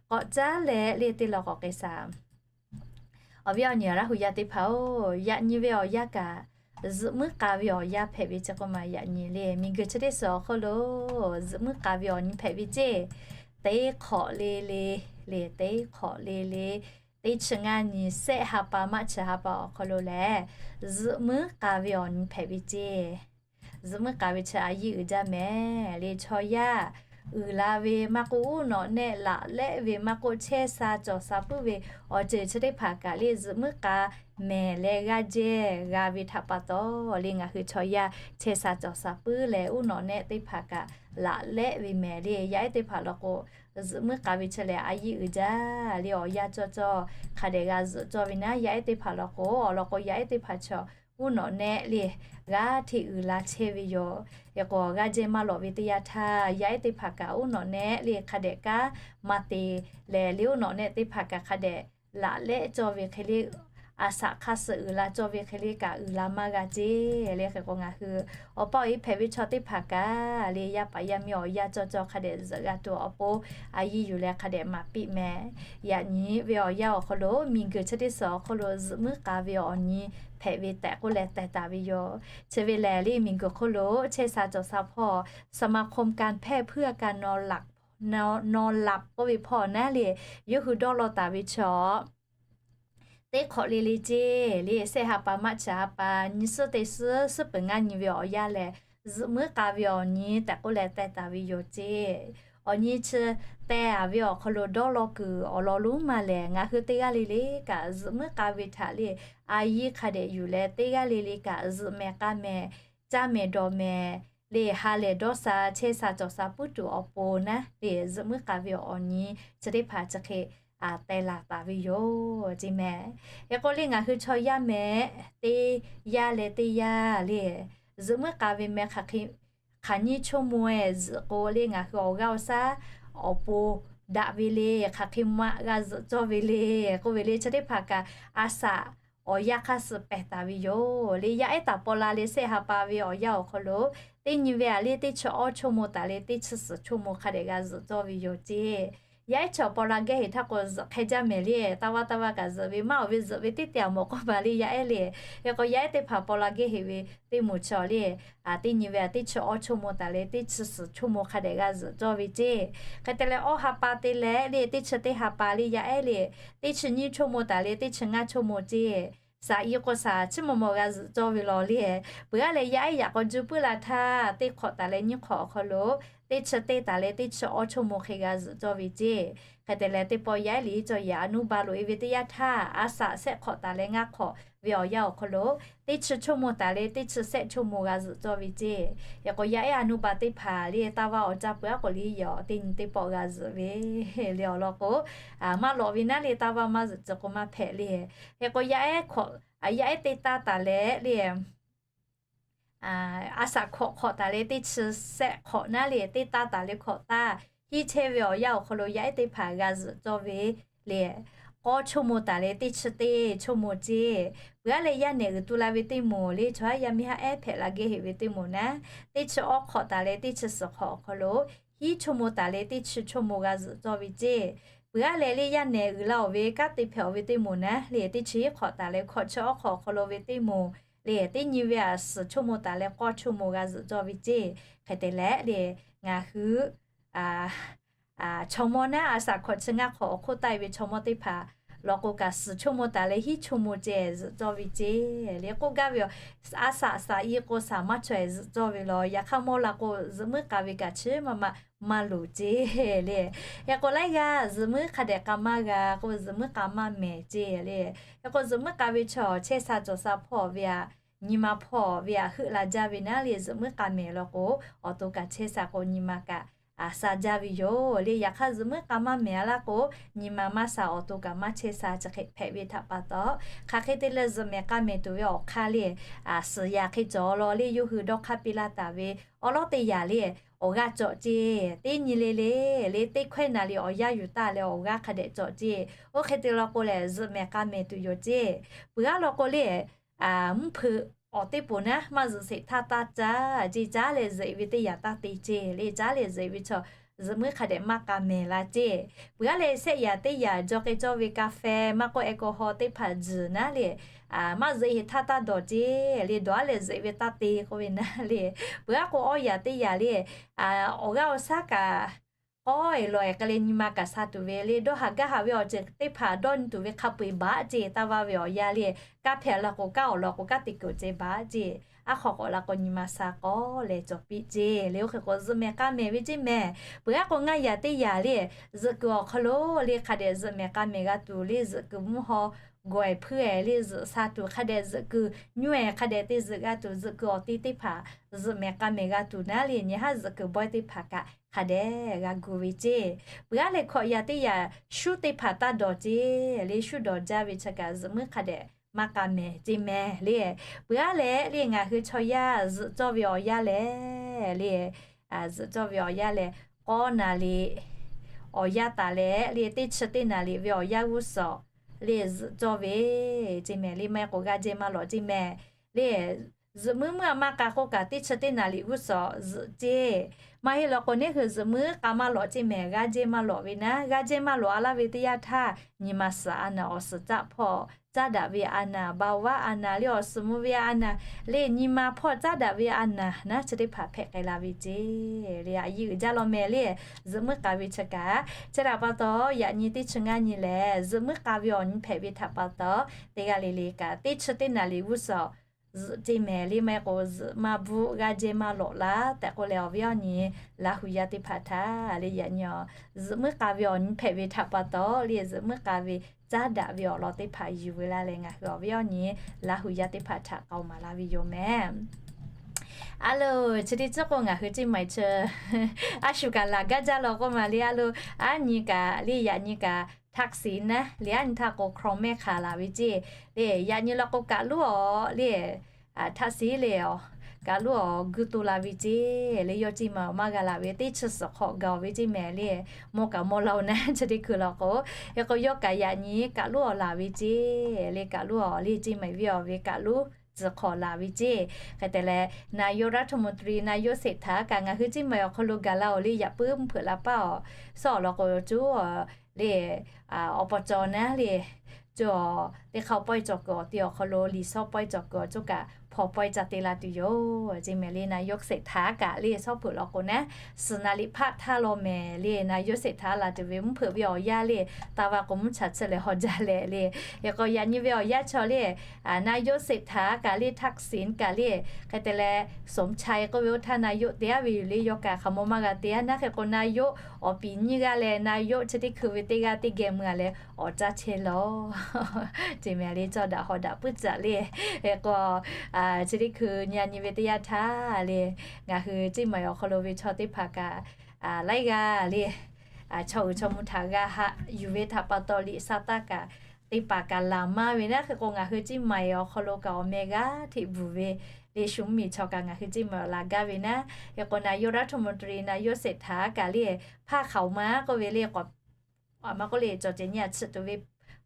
K'awꞈ caˉ leh le teˇ law k'awꞈ k'ai shaˍ. Awˬ viˉ awˬ nyi Laˇ hu yaˇ teˇ hpaˍ-oˬ, yaꞈ nyi ve awˬ yanˇ kaꞈ zuhꞈ muiˉ k'a ve awˬ yanˇ hpehꞈ ve ceˇ k'oˆ ma, yaꞈ nyi le miˬguiˬ chi teˇ suhˍ awˬ hk'oˆ lo zuhꞈ muiˉ k'a ve awˬ nyi hpehꞈ ve ceˇ. Teˇ hk'awꞈ le le, le teˇ hk'awꞈ le le, teˇ chi ngaˇ nyi shehˆ ha pa maˇ chi ha pa awˬ hk'aw lo lehˬ, zuhꞈ muiˉ k'a ve awˬ nyi hpehꞈ ve ceˇ. Zuhꞈ muiˉ k'a ve chi a yiˇ uiˍ jaˇ mehˍ le, chaw yaˇ uiˍ la ve maˇ k'oˆ, uˉ nawꞈ nehˆ laꞈ lehˆ ve maˇ k'oˆ, chehˇ sha cawˬ sha puiˉ ve awˬ ceuˬ chi teˇ hpaˍ kaꞈ le zuhꞈ muiˉ k'a mehˬ leh g'aˇ jehˇ g'a ve htaꞈ pa taw le, ngaˬ hui chaw yaˇ chehˇ sha cawˬ sha puiˉ leh uˉ nawꞈ nehˆ teˇ hpaˍ kaꞈ laꞈ lehˆ ve mehˬ le. Yaˇ ehˉ teˇ hpaˍ law k'o, zuhꞈ muiˉ k'a ve chi lehˬ a yiˇ uiˍ jaˇ le. Awˬ yanˇ cawˇ cawˇ hk'a dehꞈ g'a zuhꞈ cawˇ ve naˉ, yaˇ ehˉ teˇ hpaˍ law k'o, awˬ lawn k'o yaˇ ehˉ teˇ hpaˍ chaw uˉ nawꞈ nehˆ le g'aˇ hteꞈ uiˍ la chehˇ ve yoˬ. Hk'e k'o g'aˇ jehˇ maˇ lawꞈ ve teˇ yanˇ htaˇ, yaˇ ehˉ teˇ hpaˍ kaꞈ uˉ nawꞈ nehˆ le hk'a dehꞈ kanˉ maˇ te leh le, uˉ nawꞈ nehˆ teˇ hpaˍ kaꞈ hk'a dehꞈ laꞈ lehˆ cawˇ ve hk'e le, a shaꞈ hk'aˇ suh uiˍ la cawˇ ve hk'e le kaꞈ uiˍ la maˇ g'a ceˇ le. Hk'e k'o ngaˬ hui awˬ pa awˬ e hpehꞈ ve chaw teˇ hpaˍ kaꞈ le, yaˇ paˍ yaˇ miˇ awˬ yanˇ cawˇ cawˇ hk'a dehꞈ zuhꞈ g'a tuˬ awˬ pon a yiˇ yuˬ leh hk'a dehꞈ maˍ piˇ mehˬ. Yaꞈ nyi ve awˬ yanˇ awˬ hk'aw lo miˬguiˬ chi teˇ suhˍ awˬ hk'aw lo zuhꞈ muiˉ k'a ve awˬ nyi hpehꞈ ve tehꞈ k'oˆ leh teh taˍ ve yoˬ. Chi ve lehˬ le, miˬguiˬ hk'oˆ lo chehˇ sha cawˬ sha hpawˇ สมาคมการแพทย์เพื่อการนอนหลับ นอนหลับ k'oˆ ve hpawˇ naˉ le, yawˇ hui dawˇ law taˍ ve chaw teˇ hk'awꞈ le le ceˇ le, shehˆ ha pa, March ha pa, nyi suhˉ teˇ suhˉ, suhˉ peuˬ ngaˇ nyi ve awˬ yanˇ lehˬ, zuhꞈ muiˉ k'a ve awˬ nyi tehꞈ k'oˆ leh teh taˍ ve yoˬ ceˇ. Awˬ nyi chi teh taˍ ve awˬ hk'aw lo dawˇ law kuiˬ awˬ lawn lonˉ ma lehˬ, ngaˬ hui teˇ g'aˇ le le kaꞈ zuhꞈ muiˉ k'a ve htaꞈ le a yiˇ hk'a dehꞈ yuˬ leh teˇ g'aˇ le le kaꞈ zuhꞈ mehˬ k'a mehˬ, caˇ mehˬ dawˬ mehˬ le ha lehˬ dawˇ sha chehˇ sha cawˬ sha puiˉ tuˬ awˬ pon naˉ le, zuhꞈ muiˉ k'a ve awˬ nyi chi teˇ hpaˍ chi hk'e teh laˬ taˍ ve yoˬ ceˇ mehˬ. Hk'e k'o le, ngaˬ hui chaw yaˇ mehˬ teˇ yanˇ leh teˇ yanˇ le, zuhꞈ muiˉ k'a ve mehˬ hk'aˬ hk'e hk'aˬ nyiˇ ชั่วโมง ehˍ zuhꞈ k'o le, ngaˬ hui awˬ g'aˇ awˬ shaˉ awˬ pon daꞈ ve le, hk'aˬ hk'e maꞈ g'a zuhꞈ cawˇ ve le k'oˆ ve le, chi teˇ hpaˍ kaꞈ a shaꞈ awˬ yanˇ hk'aˇ suh pehˬ taˍ ve yoˬ le. Yaˇ ehˉ taˍ paw la le, shehˆ ha pa ve awˬ yanˇ awˬ hk'aw lo teˇ nyi ve a le teˇ chi awˇ ชั่วโมง taˍ le teˇ chi suhˍ ชั่วโมง hk'a dehꞈ g'a zuhꞈ cawˇ ve yoˬ ceˇ. Yaˇ ehˉ chaw paw la gehˇ heˍ htaˇ k'o, zuhꞈ hk'e jaˇ mehˬ le, taˇ vaˇ taˇ vaˇ kaꞈ zuhꞈ ve maˇ, awˬ ve zuhꞈ ve teˇ te a mawˬ k'oˆ ma le yaˇ ehˉ le. Hk'e k'o yaˇ ehˉ teˇ hpaˍ paw la gehˇ heˍ ve teˇ moˍ chi le, teˇ nyi ve a teˇ chi awˇ ชั่วโมง taˍ le teˇ chi suhˍ ชั่วโมง hk'a dehꞈ g'a zuhꞈ cawˇ ve ceˇ. Hk'e te leh awˇ ha pa te leh le teˇ chi teˇ ha pa le yaˇ ehˉ le, teˇ chi nyiˇ ชั่วโมง taˍ le teˇ chi ngaˇ ชั่วโมง ceˇ. Shaˍ i k'o shaˍ chiˇ maw maw g'a zuhꞈ cawˇ ve law le. Peuˬ aˉ leh yaˇ ehˉ yaꞈ k'aw juˇ puiˉ la htaˇ, teˇ hk'awꞈ taˍ leh nyiˇ hk'awꞈ awˬ hk'aw lo teˇ chi teˇ taˍ leh teˇ chi awˇ ชั่วโมง hk'e g'a zuhꞈ cawˇ ve ceˇ. Hk'e te leh teˇ pawˆ yaˇ ehˉ liꞈ cawˬ yaꞈ a nuˇ ba loꞈ e ve teˇ yanˇ htaˇ, a shaꞈ shehˆ hk'awꞈ taˍ leh ngaˇ hk'awꞈ ve awˬ yanˇ awˬ hk'aw lo teˇ chi ชั่วโมง taˍ le teˇ chi shehˆ ชั่วโมง g'a zuhꞈ cawˇ ve ceˇ. Hk'e k'o yaˇ ehˉ a nuˇ ba teˇ hpaˍ le taˇ vaˇ awˬ caˇ peuˬ aˉ k'o le yaꞈ teˇ nyi teˇ pawˆ g'a zuhꞈ ve le awˬ lawn k'o, maˇ lawꞈ ve naˉ le taˇ vaˇ maˇ zuhꞈ cawˬ k'o maˇ hpehꞈ le. Hk'e k'o yaˇ ehˉ hk'awꞈ, yaˇ ehˉ teˇ taˇ taˍ leh le a shaꞈ hk'awꞈ hk'awꞈ taˍ leh teˇ chi shehˆ hk'awꞈ naˉ le teˇ taˇ taˍ leh hk'awꞈ taˇ hiˉ chehˇ ve awˬ yanˇ awˬ hk'aw lo yaˇ ehˉ teˇ hpaˍ g'a zuhꞈ cawˇ ve le k'awˇ ชั่วโมง taˍ leh teˇ chi teˇ ชั่วโมง ceˇ. Peuˬ aˉ leh yaˇ nehˬ uiˍ tu la ve teˇ moˍ le chaw haˉ yaˇ miˇ haˉ ehˉ hpehꞈ la gehˇ heˍ ve teˇ moˍ naˉ, teˇ chi awˇ hk'awꞈ taˍ leh teˇ chi suhˍ hk'awꞈ awˬ hk'aw lo hiˉ ชั่วโมง taˍ leh teˇ chi ชั่วโมง g'a zuhꞈ cawˇ ve ceˇ. Peuˬ aˉ leh le yaˇ nehˬ uiˍ la oˬ ve kanˉ te hpehꞈ oˬ ve teˇ moˍ naˉ le teˇ chi hiˉ hk'awꞈ taˍ leh hkawꞈ chi awˇ hk'awꞈ awˬ hk'aw lo ve teˇ moˍ le teˇ nyi ve a suhˍ ชั่วโมง taˍ leh k'awˇ ชั่วโมง g'a zuhꞈ cawˇ ve ceˇ. Hk'e te leh le ngaˬ hui chaw mawˇ naˉ a shaꞈ hkawꞈ chi ngaˇ hk'awꞈ awˬ hk'oˆ taˆ e ve chaw mawˇ teˇ hpaˍ law k'o kaꞈ suhˍ ชั่วโมง taˍ leh hiˉ ชั่วโมง ceh zuhꞈ cawˇ ve ceˇ le k'oˆ gaˇ ve yoˬ. A shaꞈ shaˍ i k'o shaˍ maˇ chaweh zuhꞈ cawˇ ve law. Yaꞈ hk'aˇ mawˇ la k'o zuhꞈ muiˉ k'a ve kaꞈ chi maˇ maˇ maˇ loˍ ceˇ le. Hk'e k'o laiˉ g'aˇ zuhꞈ muiˉ hk'a dehꞈ k'a maˇ g'a k'o zuhꞈ muiˉ k'a maˇ mehˍ ceˇ le. Hk'e k'o zuhꞈ muiˉ k'a ve chaw chehˇ sha cawˬ sha hpawˇ ve a nyi ma hpawˇ ve a heuˆ la jaˇ ve naˉ le zuhꞈ muiˉ k'a mehˍ law k'o awˬ to kaꞈ chehˇ sha k'o nyi ma kaꞈ sha jaˇ ve yoˬ le. Yaꞈ hk'aˇ zuhꞈ muiˉ k'a maˇ mehˍ a laˇ k'o nyi ma maˇ sha awˬ to kaꞈ maˇ chehˇ sha chi hk'e hpehꞈ ve htaꞈ pa taw, hk'aˬ hk'e te leh zuhꞈ mehˍ k'a mehˍ tuˬ ve awˬ hk'aˇ le suhˍ yaꞈ hk'e cawˬ law le yawˇ hui dawˇ hk'aˇ piˇ laˇ taˍ ve awˉ lawˉ teˇ yaꞈ le awˬ g'aˇ cawꞈ ceˇ. Teˇ nyi le le le teˇ hkawehˇ naˍ riˍ awˬ yanˇ yuˬ taˇ leh awˬ g'aˇ hk'a dehꞈ cawꞈ ceˇ. Oˇ hk'e te law k'o lehˬ zuhꞈ mehˍ k'a mehˍ tuˬ yoˬ ceˇ. Peuˬ aˉ law k'o le mvuhˇ hpeuꞈ awˬ teˇ poˍ naˉ maˇ zuhꞈ sheˍ htaˇ taˇ caˇ ceˇ. Caˉ leh zuhꞈ e ve teˇ yaꞈ taˇ te ceˇ le. Caˉ leh zuhꞈ e ve chaw zuhꞈ muiˉ hk'a dehꞈ maˇ k'a mehˍ la ceˇ. Peuˬ aˉ leh shehˆ yaꞈ teˇ yaꞈ jaw k'ai cawˇ ve กาแฟ maˇ k'oˆ แอลกอฮอล์ teˇ hpaˍ zuhˬ naˉ le maˇ zuhꞈ e htaˇ taˇ dawˬ ceˇ le. Dawˬ aˉ leh zuhꞈ e ve taˇ te k'oˆ ve naˉ le. Peuˬ aˉ k'o awˇ yaꞈ teˇ yaꞈ le awˬ g'aˇ awˬ shaˉ kaꞈ k'awˇ e lawˬ e k'ai leh nyi ma kaꞈ sha tuˬ ve le. Dawˇ haˍ gaˇ haˍ ve awˬ ceuˬ teˇ hpaˍ dawˇ nyi tuˬ ve hk'a peu eˬ baˬ ceˇ. Taˇ vaˇ ve awˬ yanˇ le kanˉ hpehꞈ la k'o kanˉ awˬ lawn k'o kanˉ te kuˬ ceˇ baˬ ceˇ. Aˉ hk'aw k'awꞈ la k'o nyi ma sha k'awˇ leh cawˬ piˇ ceˇ le. Oˇ hk'e k'o zuhꞈ mehˍ k'a mehˍ ve ceˇ mehˍ. Peuˬ aˉ k'o ngaˇ yaꞈ teˇ yaꞈ le zuhꞈ kuiˬ awˬ hk'aw lo le hk'a dehꞈ zuhꞈ mehˍ k'a mehˍ g'a tuˬ le zuhꞈ kuiˬ mvuhˇ haw gawˬ-ehˍ hpuiˇ-ehˍ le zuhꞈ sha tuˬ hk'a dehꞈ zuhꞈ kuiˬ nyoˇ-ehˍ hk'a dehꞈ te zuhꞈ g'a tuˬ, zuhꞈ kuiˬ awˬ te teˇ hpaˍ zuhꞈ mehˍ k'a mehˍ g'a tuˬ naˉ le, nyi haˉ zuhꞈ kuiˬ bawehˇ teˇ hpaˍ kaꞈ hk'a dehꞈ g'a gu ve ceˇ. Peuˬ aˉ leh hkawꞈ yaꞈ teˇ yaꞈ shuˉ teˇ hpaˍ taˇ dawˬ ceˇ le, shuˉ dawˬ jaˇ ve chi kaꞈ zuhꞈ muiˉ hk'a dehꞈ maˇ k'a mehˍ ceˇ mehˍ le. Peuˬ aˉ leh le ngaˬ hui chaw yaˇ zuhꞈ cawˇ ve awˬ yanˇ lehˬ le, zuhꞈ cawˇ ve awˬ yanˇ lehˬ, k'awˇ naˍ liꞈ awˬ yanˇ taˍ leh le, teˇ chi teˇ naˍ liꞈ ve awˬ yanˇ g'uˇ suhˍ le zuhꞈ cawˇ ve ceˇ mehˍ le. Maˇ heˆ k'o g'aˇ jehˇ maˇ lawꞈ ceˇ mehˍ le. Zuhꞈ muiˉ muiˉ a maˇ k'a k'oˆ kaꞈ teˇ chi teˇ naˍ liꞈ g'uˇ suhˍ zuhꞈ ceˇ. Maˇ heˆ law k'o neˇ hui zuhꞈ muiˉ k'a maˇ lawꞈ ceˇ mehˍ, g'aˇ jehˇ maˇ lawꞈ ve naˉ. G'aˇ jehˇ maˇ lawꞈ a laˇ ve teˇ yanˇ htaˇ, nyi ma suhˍ a naˍ, awˬ suhˍ caˆ hpawˇ caˉ daꞈ ve a naˍ, เบาหวาน a naˍ le, awˬ suhˍ mvuh ve a naˍ le, nyi ma hpawˇ caˉ daꞈ ve a naˍ naˉ chi teˇ hpaˍ hpehꞈ k'ai la ve ceˇ le. A yiˇ uiˍ jaˇ law mehˍ le, zuhꞈ muiˉ k'a ve chi kaꞈ. Chi htaꞈ pa taw yaꞈ nyi teˇ chi ngaˇ nyi lehˬ, zuhꞈ muiˉ k'a ve awˬ nyi hpehꞈ ve htaꞈ pa taw, teˇ g'aˇ le le kaꞈ teˇ chi teˇ naˍ liꞈ g'uˇ suhˍ zuhꞈ ceˇ mehˍ le. Maˇ heˆ k'o zuhꞈ maˇ bvuhˆ g'aˇ jehˇ maˇ lawꞈ laˇ tehꞈ k'oˆ leh, awˬ viˉ awˬ nyi Laˇ hu yaˇ teˇ hpaˍ htaꞈ le yaꞈ nyi zuhꞈ muiˉ k'a ve awˬ nyi hpehꞈ ve htaꞈ pa taw le, zuhꞈ muiˉ k'a ve caˉ daꞈ ve awˬ lawn teˇ hpaˍ yuˬ ve laˇ leh, ngaˬ hui awˬ viˉ awˬ nyi Laˇ hu yaˇ teˇ hpaˍ htaꞈ k'aoˍ maˍ la ve yoˬ mehˍ. A loˬ, chi teˇ ciˉ k'o ngaˬ hui Ceˇ Maiˍ chi a shu kaꞈ laˬ gaˇ jaˇ law k'oˆ ma le. A loˬ, aˉ nyi kaꞈ le yaꞈ nyi kaꞈ แท็กซี่ naˉ le, aˉ nyi htaˇ k'o คลองแม่ข่า laˬ ve ceˇ le. Yaꞈ nyi law k'o kaꞈ loˉ awˬ le แท็กซี่ le, kaꞈ loˉ awˬ guˇ to la ve ceˇ le. Yawˇ Ceˇ Maiˍ awˬ maˇ g'a laˬ ve teˇ chi suhˍ hk'awꞈ gaˬ-oˬ ve ceˇ mehˍ le. Mawˇ kaꞈ mawˇ laˇ-oˬ naˉ chi teˇ hkui law k'o, hk'e k'o yawˇ kaꞈ yaꞈ nyi kaꞈ loˉ awˬ laˬ ve ceˇ le. Kaꞈ loˉ awˬ le Ceˇ Maiˍ ve awˬ ve kaꞈ loˉ tcuh hk'awꞈ laˬ ve ceˇ. Hk'e te leh นายกรัฐมนตรี นายกเศรษฐา kaꞈ ngaˬ hui Ceˇ Maiˍ awˬ hk'aw lo gaˬ la-oˬ le. Yaꞈ puiˉ mvuhˇ hpeuꞈ la paˇ awˬ suhˉ awˬ lawn k'o, co le อบจ. naˉ le, co teˇ hk'aˇ pawehˇ cawˬ kuiˬ awˬ te awˬ hk'aw lo liꞈ shawˉ pawehˇ cawˬ kuiˬ awˬ coˇ kaꞈ hpaw pawehˇ ca te la tuˬ yoˬ ceˇ mehˍ le. นายกเศรษฐา kaꞈ le shawˉ hpeuꞈ law k'o naˉ, suhˍ naˍ liꞈ hpaˆ htaˇ law mehˍ le. นายกเศรษฐา laˬ tuˬ ve mvuhˇ hpeuꞈ ve awˬ yanˇ le, taˇ va k'o mvuhˇ chaꞈ chi lehˬ haw jaˇ leh le. Hk'e k'o yaꞈ nyi ve awˬ yanˇ chaw le, นายกเศรษฐา kaꞈ le แท็กซี่ kaꞈ le, hk'e te leh สมชาย k'oˆ ve oˇ htaˇ นายก te aˉ ve yoˬ le. Yawˇ kaꞈ hk'aˬ maw maˇ g'a te aˉ naˉ. Hk'e k'o นายก awˬ piˍ nyiˇ g'aˇ leh นายก chi teˇ hkui ve teˇ g'aˇ teˇ geh mui a leh awˬ caˇ chehˇ law ceˇ mehˍ le. Cawˇ daꞈ hawˍ daꞈ puiˉ caꞈ le. Hk'e k'o chi teˇ hkui nyi a nyi ve teˇ yanˇ htaˇ le, ngaˬ hui Ceˇ Maiˍ awˬ hk'aw lo ve chaw teˇ hpaˍ kaꞈ laiˉ g'aˇ le, chaw uiˍ chaw mvuh htaꞈ g'a haꞈ yuˬ ve htaꞈ pa taw liꞈ sha taˇ kaꞈ teˇ hpaˍ kaꞈ laˬ maˇ ve naˉ. Hk'e k'o ngaˬ hui Ceˇ Maiˍ awˬ hk'aw lo kaꞈ awˬ meh g'aˇ hteꞈ bvuhˬ ve le, shu mvuhˇ miˬ chaw kaꞈ ngaˬ hui Ceˇ Maiˍ awˬ laˬ gaˇ ve naˉ. Hk'e k'o นายกรัฐมนตรี นายกเศรษฐา kaꞈ le hpaˇ hk'aoˍ ma k'oˆ ve le, k'awꞈ maˇ k'oˆ le cawˬ cehˬ nyi a chiꞈ tuˬ ve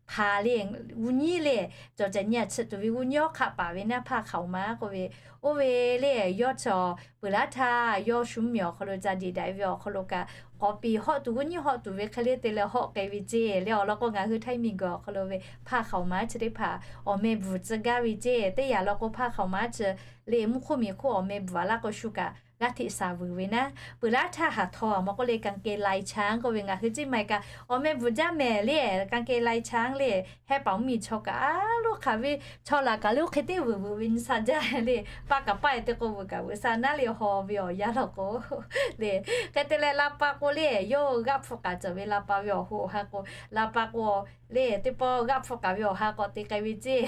hpaˍ le, g'uˇ nyiˉ le, cawˬ cehˬ nyi a chiꞈ tuˬ ve g'uˇ nyiˉ awˉ hk'aˆ paˍ ve naˉ hpaˇ hk'aoˍ ma k'oˆ ve. Oˇ ve le yawˇ chaw peuˬ laˇ htaˇ yawˇ shu mvuhˇ miˬ awˬ hk'aw lo ca deꞈ daꞈ ve awˬ hk'aw lo kaꞈ k'awꞈ piˍ hawˆ tuˬ g'uˇ nyiˉ hawˆ tuˬ ve hk'e le te leh hawˆ k'ai ve ceˇ le. Awˬ lawn k'o ngaˬ hui Htaiˇ miˬ guiˬ awˬ hk'aw lo ve hpaˇ hk'aoˍ ma chi teˇ hpaˍ awˬ meh bvuhˬ tcuh gaˇ ve ceˇ. Teˇ yanˇ law k'o hpaˇ hk'aoˍ ma chi le mvuhˇ hk'oˆ miˬ hk'oˆ awˬ meh bvuhˬ a laˇ k'o shu kaꞈ g'aˇ hteꞈ shaˍ vuiˬ ve naˉ. Peuˬ laˇ htaˇ haˍ htaw a maˇ k'oˆ le กางเกงลายช้าง k'oˆ ve ngaˬ hui Ceˇ Maiˍ kaꞈ awˬ meh bvuhˬ jaˇ mehˍ le. กางเกงลายช้าง le, heh paˍ mvuhˇ miˬ chaw kaꞈ a loˉ hk'aˬ ve chaw laˬ kaꞈ le oˇ hk'e teˇ vuiˬ vuiˬ ve nyi sha jaˇ le. Paˇ kaꞈ paˇ e te k'o vuiˬ kaꞈ vuiˬ sha naˉ le haw ve awˬ yanˇ law k'o le. Hk'e te leh la pa k'o le yawˇ g'aˆ hpfuhˆ k'aꞈ cawˬ ve la pa ve awˬ hoꞈ awˬ ha k'o, la pa k'o le teˇ pawˆ g'aˆ hpfuhˆ k'aꞈ ve awˬ ha k'awꞈ te k'ai ve ceˇ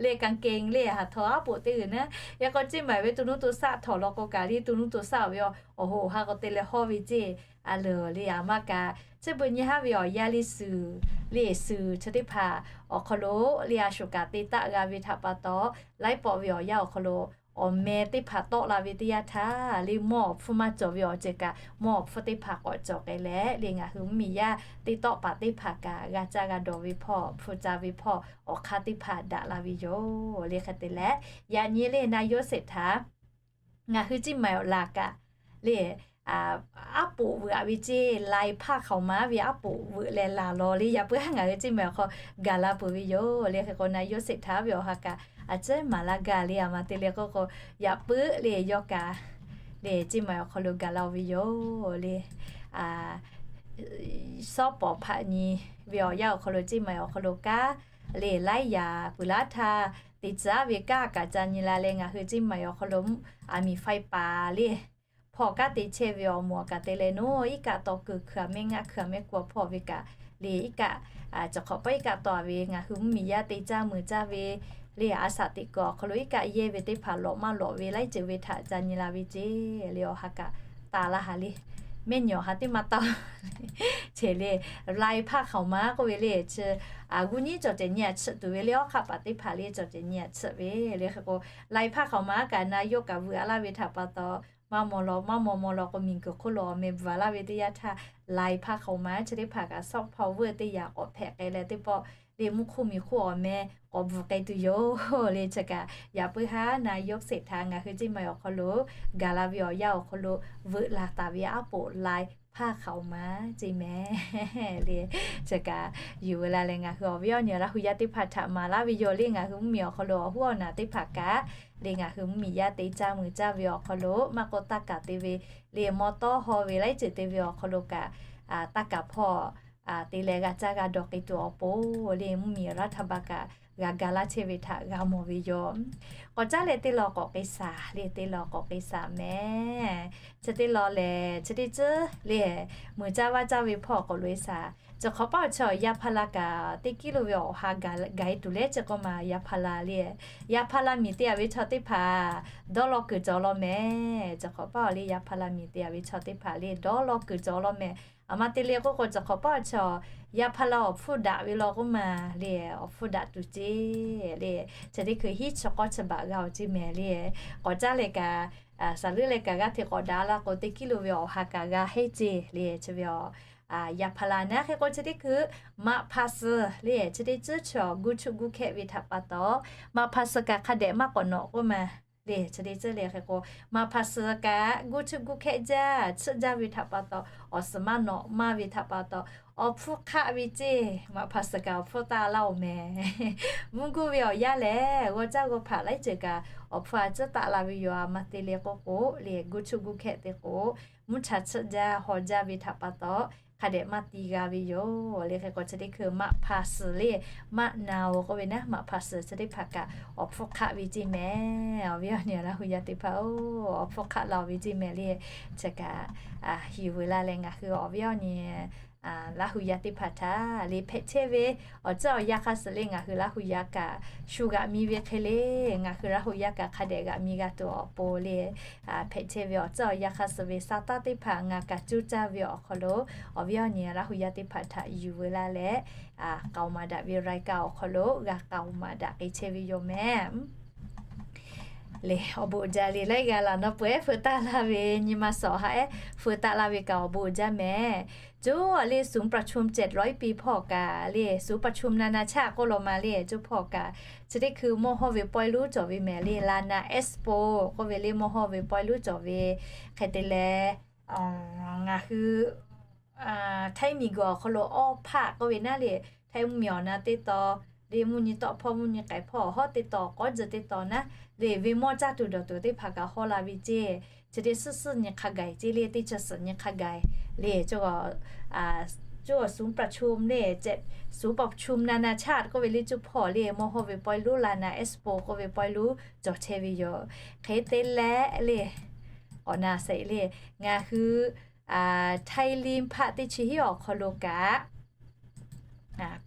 le. กางเกง le haˍ htaw aˉ poꞈ teˇ g'uiˬ naˉ. Hk'e k'o Ceˇ Maiˍ ve to nuˇ to shaˆ htawnˍ law k'o kaꞈ le to nuˇ to shaˆ ve awˬ hoꞈ awˬ ha k'awꞈ te leh hawˇ ve ceˇ. A loˬ le, a maˇ kaꞈ chi beuꞈ nyi haˉ ve awˬ yanˇ le, suhˍ le suhˍ chi teˇ hpaˍ awˬ hk'aw lo le a shuˍ kaꞈ te taˆ g'a ve htaꞈ pa taw, laiˉ pawˆ ve awˬ yanˇ awˬ hk'aw lo awˬ meh teˇ hpaˍ tawˆ la ve teˇ yanˇ htaˇ le mawˇ awˬ hpfuhˇ maˇ cawˬ ve awˬ ceuˬ kaꞈ mawˇ awˬ hpfuhˇ teˇ hpaˍ k'awꞈ cawˬ k'ai leh le ngaˬ hui mvuhˇ miˬ yaˇ teˇ tawˆ paˍ teˇ hpaˍ kaꞈ g'a caˇ g'a dawˬ ve hpawˇ hpu ca ve hpawˇ awˬ hk'aˇ teˇ hpaˍ daꞈ la ve yoˬ le. Hk'e te leh yaꞈ nyi le นายกเศรษฐา ngaˬ hui Ceˇ Maiˍ awˬ laˬ kaꞈ le aˉ poꞈ veuꞈ a ve ceˇ, lai hpaˇ hk'aoˍ ma ve aˉ poꞈ veuꞈ leh laˬ law le. Yaꞈ puiˉ haˉ ngaˬ hui Ceˇ Maiˍ awˬ hk'aw gaˬ la peuˬ ve yoˬ le. Hk'e k'o นายกเศรษฐา ve awˬ ha kaꞈ a ciˉ maˍ laˇ gaˇ le. A ma te leh k'oˆ k'o yaꞈ puiˉ le yawˇ kaꞈ le Ceˇ Maiˍ awˬ hk'aw lo gaˬ la-o ve yoˬ le. Sawˉ pawˍ hpaꞈ nyi ve awˬ yanˇ awˬ hk'aw lo Ceˇ Maiˍ awˬ hk'aw lo kanˉ le laiˉ yaꞈ peuˬ laˇ htaˇ, teˇ tcuhˉ ve kanˉ kaꞈ ca nyi la leh ngaˬ hui Ceˇ Maiˍ awˬ hk'aw lo aˬ miˍ faiˇ paˍ le hpawˇ kanˉ te chehˇ ve awˬ moˍ kaꞈ te leh naˉ iˉ kaˆ taw kuiˬ hkui a mehˆ ngaˆ hkui a mehˆ ku a hpawˇ ve kaꞈ le iˉ kaˆ, cawˬ hk'awꞈ pawˆ iˉ kaˆ tawˆ a ve ngaˬ hui mvuhˇmiˬ yaˇ te caˇ meuꞈ caˇ ve le, a shaꞈ teꞈ kuiˬ awˬ hk'aw lo iˉ kaˆ yehˇ ve teˇ hpaˍ lawꞈ maˇ lawꞈ ve laiˉ ceuˬ ve htaꞈ ca nyi la ve ceˇ le. Awˬ ha kaꞈ taˍ laˇ ha le, mehˆ nyi awˬ ha teˇ maˇ taˍ le. Laiˬ hpaˇ hkaoˍ ma k'oˆ ve le, chi g'uˇ nyiˉ cawˬ cehˬ nyi a chiˆ tuˬ ve le, awˉ hk'aˆ paˍ teˇ hpaˍ le cawˬ cehˬ nyi a chiˆ ve le. Hk'e k'o, laiˬ hpaˇ hkaoˍ ma kaꞈ na yawˇ kaꞈ vuiˬ a laˇ ve htaꞈ pa taw, maˇ maw law maˇ maw maw law k'o, miˬguiˬ hk'oˆ lo awˬ meh bvuhˬ a laˇ ve teˇ yanˇ htaˇ, laiˬ hpaˇ hkaoˍ ma chi teˇ hpaˍ kaꞈ soft power teˇ yanˇ k'awꞈ hpehꞈ k'ai leh teˇ pawˆ le, mvuhˇ hk'oˆ miˬ hk'oˆ awˬ meh k'awꞈ bvuhˬ k'ai tuˬ yoˬ le. Chi kaꞈ yaꞈ puiˉ haˉ na yawˇ sheˍ htaꞈ ngaˬ hui ceˇ ma awˬ hk'aw lo gaˬ la ve awˬ yanˇ awˬ hk'aw lo veuꞈ laˬ taˍ ve aˉ poꞈ laiˬ hpaˇ hkaoˍ ma ceˇ meh le. Chi kaꞈ yuˬ ve la leh ngaˬ hui awˬ viˉ awˬ nyi Laˇ hu yaˇ teˇ hpaˍ htaꞈ maˍ laˇ ve yoˬ le. Ngaˬ hui mvuhˇmiˬ awˬ hk'aw lo awˬ hoˉ awˬ naˬ teˇ hpaˍ kaꞈ le, ngaˬ hui mvuhˇmiˬ yaˇ te caˇ meuꞈ caˇ ve awˬ hk'aw lo maˇ k'oˆ, taˇ kaˍ te ve le, mawˇ tawˇ haw ve laiˉ ceuˬ te ve awˬ hk'aw lo kaꞈ, taˇ kaˍ hpawˇ te leh g'a caˇ g'a dawˬ k'ai tuˬ awˬ pon le, mvuhˇmiˬ รัฐบาล kaꞈ g'a ga laˇ chehˇ ve htaꞈ g'a mawˬ ve yoˬ. K'awꞈ caˉ leh teˇ law k'awꞈ k'ai shaˍ le, teˇ law k'awꞈ k'ai shaˍ meh. Chi teˇ law lehˬ chi teˇ ceuˬ le, meuꞈ caˇ vaˇ caˇ ve hpawˇ k'awꞈ loꞈ e shaˍ. Cawˬ hk'awꞈ paˆ awˬ chi awˬ yaˇ hpaˇ la kaꞈ teˇ kiˉ lo ve awˬ ha gaˬ e tuˬ leh chi k'oˆ ma yaˇ hpaˇ la le, yaˇ hpaˇ la miˬ te a ve chaw teˇ hpaˍ dawˇ law kuiˬ cawˬ law meh. Cawˬ hk'awꞈ paˆ awˬ le yaˇ hpaˇ la miˬ te a ve chaw teˇ hpaˍ le dawˇ law kuiˬ cawˬ law meh. Aˬ ma te le k'oˆ k'o, cawˬ hk'awꞈ paˆ awˬ chi awˬ yaˇ hpaˇ la awˬ hpfuhˇ daꞈ ve law k'oˆ ma le, awˬ hpfuhˇ daꞈ tuˬ ceˇ le. Chi teˇ hkui hiˉ chi k'awˇ chi baꞈ g'a awˬ ceˇ meh le. K'awꞈ caˉ leh kaꞈ, saˍ leuˉ leh kaꞈ g'aˇ hteꞈ k'awꞈ daꞈ la k'o, teˇ kiˉ lo ve awˬ ha kaꞈ g'a heˆ ceˇ le. Chi ve awˬ yaˇ hpaˇ la naˉ hk'e k'o, chi teˇ hkui maꞈ hpa suh le, chi teˇ ceuˬ chi awˬ guˇ chuˆ guˇ hkehˆ ve htaꞈ pa taw, maꞈ hpa suh kaꞈ hk'a dehꞈ maˇ k'awꞈ nawꞈ k'oˆ ma le. Chi teˇ ceuˬ le hk'e k'o, maꞈ hpa suh kaꞈ guˇ chuˆ guˇ hkehˆ jaˇ, chiˆ jaˇ ve htaꞈ pa taw, awˬ suhˍ maˇ nawꞈ maˇ ve htaꞈ pa taw, awˬ hpfuhˇ hk'aˆ ve ceˇ. Maꞈ hpa suh kaꞈ awˬ hpfuhˇ taˆ laˇ oˬ meh. Mvuhˇ guˇ ve awˬ yaˇ lehˬ, g'aw caˇ g'aw hpaꞈ laiˉ ceuˬ kaꞈ awˬ hpfuhˇ a ciˉ taˆ la ve yoˬ. Aˬ ma te le k'oˆ k'o le, guˇ chuˆ guˇ hkehˆ te k'o, mvuhˇ cha chiˆ jaˇ haw jaˇ ve htaꞈ pa taw, hk'a dehꞈ maˇ ti g'a ve yoˬ le. Hk'e k'o, chi teˇ hkui maꞈ hpa suh le, maꞈ na oˬ k'oˆ ve naˉ, maꞈ hpa suh chi teˇ hpaˍ kaꞈ awˬ hpfuhˇ hk'aˆ ve ceˇ meh. Awˬ viˉ awˬ nyi Laˇ hu yaˇ teˇ hpaˍ-oˬ, awˬ hpfuhˇ hk'aˆ la oˬ ve ceˇ meh le. Chi kaꞈ hiˍ veu la leh ngaˬ hui awˬ viˉ awˬ nyi Laˇ hu yaˇ teˇ hpaˍ htaꞈ le hpehꞈ chehˇ ve awˬ ceuˬ awˬ yanˇ hk'aˇ suh le, ngaˬ hui Laˇ hu yaˇ kaꞈ shu g'aꞈ mi ve hk'e le, ngaˬ hui Laˇ hu yaˇ kaꞈ hk'a dehꞈ g'aꞈ mi g'a tuˬ awˬ pon le, hpehꞈ chehˇ ve awˬ ceuˬ awˬ yanˇ hk'aˇ suh ve sa taˇ teˇ hpaˍ ngaˬ kaꞈ cuˇ caˇ ve awˬ hk'aw lo, awˬ viˉ awˬ nyi Laˇ hu yaˇ teˇ hpaˍ htaꞈ yuˬ veu la leh, k'aoˍ maˍ daꞈ ve รายการ awˬ hk'aw lo g'a k'aoˍ maˍ daꞈ k'ai chehˇ ve yoˬ meh. Le awˬ bon uiˍ jaˇ le, laiˉ g'a laˬ nawˉ peuˬ ehˉ feu taˆ laˇ ve nyi ma suhˍ ha ehˉ feu taˆ laˇ ve kaꞈ awˬ bon uiˍ jaˇ meh. Coˇ a le ศูนย์ประชุมเจ็ดร้อยปี hpawˇ kaꞈ le, ศูนย์ประชุมนานาชาติ k'oˆ law ma le, coˇ hpawˇ kaꞈ chi teˇ hkui mawˇ hawˇ ve pawehˇ lonˉ cawˬ ve meh le, Lana Expo k'oˆ ve le, mawˇ hawˇ ve pawehˇ lonˉ cawˬ ve. Hk'e te leh, ngaˬ hui Htaiˇ miˬguiˬ awˬ hk'aw lo awˇ hpaˆ k'oˆ ve naˉ le, Htaiˇ mvuhˇmiˬ awˬ na teˇ taw le, mvuhˇ nyi tawˆ hpawˇ mvuhˇ nyi k'ai hpawˇ awˬ hawˉ teˇ taw k'awˉ jeh teˇ taw naˉ le, ve mawˇ caˇ tuˬ dawˬ tuˬ teˇ hpaˍ kaꞈ hawˇ la ve ceˇ. Chi teˇ suhˉ suhˉ nyi hk'a gaˬ ceˇ le, teˇ chi suhˍ nyi hk'a gaˬ le, coˇ ศูนย์ประชุม le, ศูนย์ประชุมนานาชาติ k'oˆ ve le, coˇ hpawˇ le mawˇ hawˇ ve pawehˇ lonˉ, Lana Expo k'oˆ ve pawehˇ lonˉ cawˬ chehˇ ve yoˬ. Hk'e te leh le, awˬ na sheˍ le, ngaˬ hui Htaiˇ liˇ hpaˆ teˇ chi hiˉ awˬ hk'aw lo kaꞈ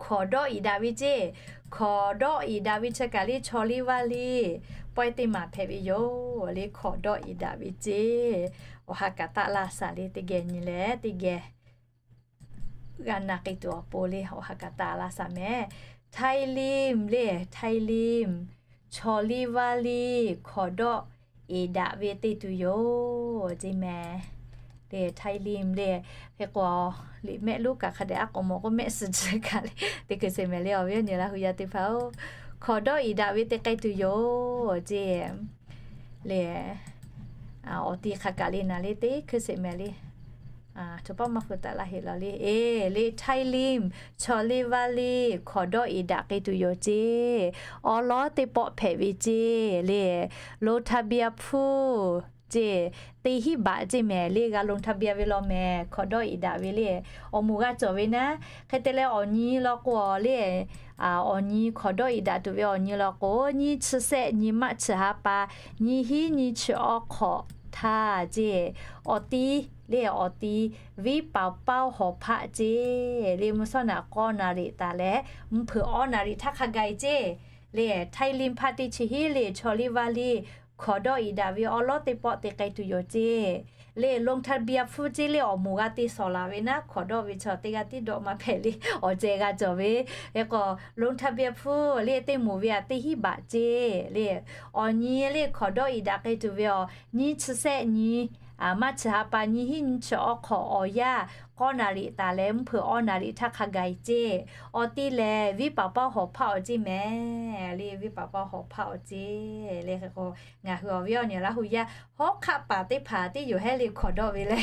hkawnˍ dawˆ iˍ daꞈ ve ceˇ. Hkawnˍ dawˆ iˍ daꞈ ve chi kaꞈ le, chaw liˇ vaˇ liˇ pawehˇ teˇ maˬ hpehꞈ ve yoˬ le, hkawnˍ dawˆ iˍ daꞈ ve ceˇ. Awˬ ha kaꞈ taˆ laˇ shaˍ le, teˇ geh nyi leh teˇ geh g'a na k'ai tuˬ awˬ pon le, awˬ ha kaꞈ taˆ laˇ shaˍ meh. Htaiˇ liˇ le, Htaiˇ liˇ chaw liˇ vaˇ liˇ hkawnˍ dawˆ iˍ daꞈ ve te tuˬ yoˬ ceˇ meh. Le Htaiˇ liˇ le, hk'e k'o, liꞈ mehˆ lonˉ kaꞈ hk'a dehꞈ aˉ k'awꞈ mawˬ k'o, mehˆ suhˍ ceuˬ kaꞈ le, teˇ hkui sheˍ meh le, awˬ viˉ awˬ nyi Laˇ hu yaˇ teˇ hpaˍ-oˬ, hkawnˍ dawˆ iˍ daꞈ ve te k'ai tuˬ yoˬ ceˇ. Le awˬ ti hk'a kaꞈ le naˍ le, teˇ hkui sheˍ meh le, co paˉ maˇ feu taˍ laˇ heˆ law le. E, le Htaiˇ liˇ chaw liˇ vaˇ liˇ hkawnˍ dawˆ iˍ daꞈ k'ai tuˬ yoˬ ceˇ. Awˉ lawˉ teˇ pawˆ hpehꞈ ve ceˇ le, ลงทะเบียน hpfuhˇ ceˇ, teˇ hinˉ baꞈ ceˇ meh le, g'a ลงทะเบียน ve law meh, hkawnˍ dawˆ iˍ daꞈ ve le. Awˬ moˍ g'a cawˬ ve naˉ, hk'e te leh awˬ nyi law k'o le, awˬ nyi hkawnˍ dawˆ iˍ daꞈ tuˬ ve awˬ nyi law k'o, nyiˇ chi sehˆ nyi maˆ chi ha pa, nyiˇ hinˉ nyiˇ chi awˬ hk'awꞈ htaˇ ceˇ, awˬ ti le awˬ ti viˉ paˍ paoˇ hawˍ hpaˆ ceˇ le mvuhˇ shawˉ naꞈ k'awˇ naˍ riˍ taˍ leh mvuhˇ hpeuꞈ awˇ naˍ riˍ htaˇ hk'a gaˬ-e ceˇ le. Htaiˇ liˇ hpaˇ teˇ chi hiˉ le chaw liˇ vaˇ liˇ hkawˍ dawˆ iˍ daꞈ ve awˉ lawˉ teˇ pawˆ te k'ai tuˬ yoˬ ceˇ le. Longtabia hpfuhˇ ceˇ le awˬ moˍ g'a te shawˍ laˬ ve naˉ hkawˍ dawˆ ve chaw teˇ g'aˇ tiˉ dawˆ maˇ hpehꞈ le awˬ ceh g'a cawˬ ve. Hk'e k'o longtabia hpfuhˇ le teˇ moˍ ve aꞈ teˇ hiˉ baꞈ ceˇ le awˬ nyi le hkawˍ dawˆ iˍ daꞈ k'ai tuˬ ve awˬ nyiˇ chi sehˆ nyi maˇ chi ha pa nyiˇ hiˉ nyiˇ chi awˬ hk'awꞈ awˬ yanˇ k'awˇ naˍ riˍ taˍ leh mvuhˇ hpeuꞈ awˇ naˍ riˍ htaˇ hk'a gaˬ-e ceˇ. Awˬ ti lehˬ viˉ paˍ paoˇ hawˍ hpaˆ awˬ ceˇ mehˍ le. Viˉ paˍ paoˇ hawˍ hpaˆ awˬ ceˇ le. Hk'e k'o ngaˬ hui awˬ viˉ awˬ nyi Laˇ hu yaˇ hawˉ hk'aˆ paˍ teˇ hpaˍ teˇ yoˬ hehˉ le hkawˍ dawˆ ve le.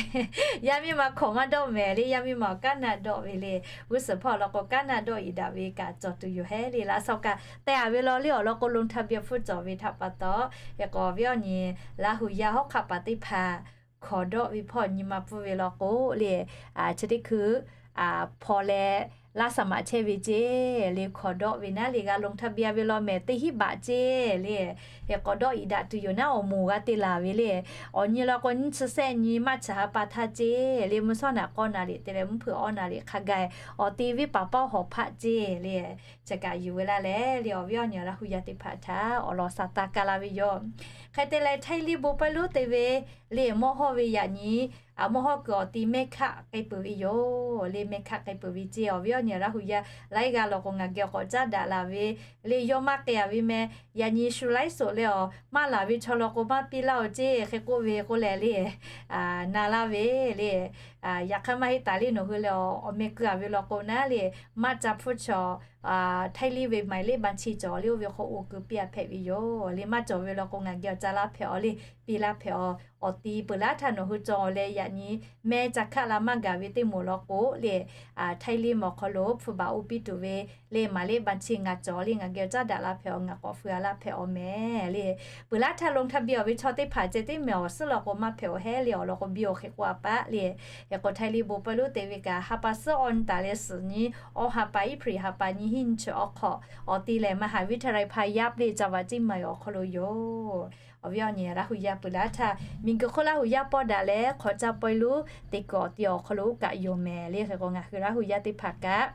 Yaˇ miˇ ma hkawˍ maˇ dawˆ mehˍ le. Yaˇ miˇ ma awˬ kaˉ naˆ dawˆ ve le. G'uˇ suhˍ hpawˇ law k'o kaˉ naˆ dawˆ iˍ daꞈ ve kaꞈ cawˬ tuˬ yoˬ hehˉ le. Laꞈ shawnˍ kaꞈ te a ve law le awˬ lawn k'o longtabia hpfuhˇ cawˬ ve htaꞈ pa taw, hk'e k'o awˬ viˉ awˬ nyi Laˇ hu yaˇ hawˉ hk'aˆ paˍ teˇ hpaˍ hkawˍ dawˆ ve hpawˇ nyi ma pfuhˇ ve law k'o le, chi teˇ hkui hpaw leh laˇ saˍ maꞈ chehˇ ve ceˇ le hkawˍ dawˆ ve naˉ le g'a longtabia ve law mehˍ teˇ hiˉ baꞈ ceˇ le. Hk'e k'awꞈ dawˆ iˍ daꞈ tuˬ yoˬ naˉ awˬ moˍ g'a te laˬ ve le. Awˬ nyi law k'o nyiˇ chi sehˆ nyi maˇ chi ha pa htaˇ ceˇ le mvuhˇ shawˉ naꞈ k'awˇ naˍ riˍ te leh mvuhˇ hpeuꞈ awˇ naˍ riˍ hk'a gaˬ awˬ ti viˉ paˍ paoˇ hawˍ hpaˆ ceˇ le. Chi kaꞈ yuˬ ve laˇ leh le awˬ viˉ awˬ nyi Laˇ hu yaˇ teˇ hpaˍ htaꞈ awˬ lawn sa taˍ ka la ve yoˬ. Hk'e te leh Htaiˇ liˇ bon pawehˇ lonˉ te ve le mawˇ hawˇ ve yaꞈ nyi mawˇ hawˇ kuiˬ awˬ ti mehˇ hkaˆ k'ai peuˬ ve yoˬ le. Mehˇ hkaˆ k'ai peuˬ ve ceˇ awˬ viˉ awˬ nyi Laˇ hu yaˇ laiˉ g'aˇ law k'o ngaˬ geh k'awꞈ caˉ daꞈ laˬ ve le. Yawˇ maˇ k'ai a ve meh yaꞈ nyi shu laiˉ soꞈ le awˬ maˇ laˬ ve chaw law k'o maˇ piˇ laˇ oˬ ceˇ hk'e k'oˆ ve k'o leh le na laˇ ve le. Yaꞈ hk'aˇ maˇ heˆ taˍ le nawˬ hui leh awˬ meh keu a ve law k'o naˉ le maˇ ca hpfuhˇ chaw Htaiˇ liˇ ve หมายเลขบัญชี cawˬ le oˇ ve hk'aw oˇ keu piˇ a hpehꞈ ve yoˬ le. Maˇ cawˬ ve law k'o ngaˬ geh awˬ ca laˇ hpehꞈ awˬ le piˇ laˇ hpehꞈ awˬ. Awˬ ti peuˬ laˇ htaˇ nawˬ hui cawˬ leh yaꞈ nyi meh ca hkaˆ la maˇ gaˬ ve teˇ moˍ law k'o le Htaiˇ liˇ mawˬ hk'aw lo hpfuhˇ baˬ oˇ piˇ tuˬ ve le หมายเลขบัญชี ngaˬ cawˬ le ngaˬ geh caˉ daꞈ laˇ hpehꞈ awˬ ngaˬ k'awꞈ feu a laˇ hpehꞈ awˬ mehˍ le. Peuˬ laˇ htaˇ ลงทะเบียน awˬ ve chaw teˇ hpaˍ ceh tiˉ mehˍ awˬ suhˉ law k'o maˇ hpehꞈ awˬ hehˉ le awˬ lawn k'o biˇ awˬ hk'e k'oˆ a paˆ le. Hk'e k'o Htaiˇ liˇ bon pawehˇ lonˉ te ve kaꞈ ha pa suhˉ awˇ nyi taˍ leh suhˍ nyi awˇ ha pa April ha pa nyiˇ hiˉ nyiˇ chi awˬ hk'awꞈ awˬ ti lehˬ มหาวิทยาลัยพายัพ le จังหวัดเชียงใหม่ awˬ hk'aw lo yoˬ. Awˬ viˉ awˬ nyi Laˇ hu yaˇ peuˬ laˇ htaˇ miˬguiˬ hk'oˆ Laˇ hu yaˇ pawˇ daꞈ leh hk'awꞈ caˇ pawehˇ lonˉ te kuiˬ awˬ ti awˬ hk'aw lo uˉ kaꞈ yoˬ mehˍ le. Hk'e k'o ngaˬ hui Laˇ hu yaˇ teˇ hpaˍ kaꞈ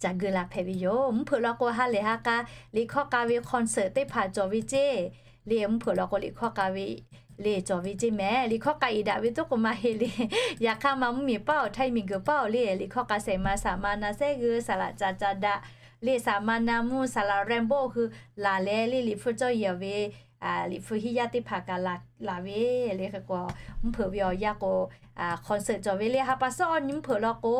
ca geu la hpehꞈ ve yoˬ. Mvuhˇ hpeuꞈ law k'o ha lehˬ ha k'a liꞈ hkawˇ k'a ve concert teˇ hpaˍ cawˬ ve ceˇ le. Mvuhˇ hpeuꞈ law k'o liꞈ hkawˇ k'a ve le cawˬ ve ceˇ mehˍ. Liꞈ hkawˇ k'a iˍ daꞈ ve toˉ k'o maˇ heˆ le. Yaꞈ hk'aˇ maˇ mvuhˇmiˬ paˉ awˬ Htaiˇ miˬguiˬ paˉ awˬ le liꞈ hkawˇ k'a shehˍ ma saˍ ma na sehˉ g'uiˇ saˍ laꞈ ca ca daꞈ le saˍ ma na mvuhˇ saˍ laꞈ แรมโบ้ hui laˬ leh le liꞈ hpu cawˇ yehˬ ve liꞈ hpu hiˉ yaˇ teˇ hpaˍ kaꞈ laˬ ve le. Hk'e k'o mvuhˇ hpeuꞈ ve awˬ yanˇ k'o concert cawˬ ve le ha pa suhˉ awˇ nyi mvuhˇ hpeuꞈ law k'o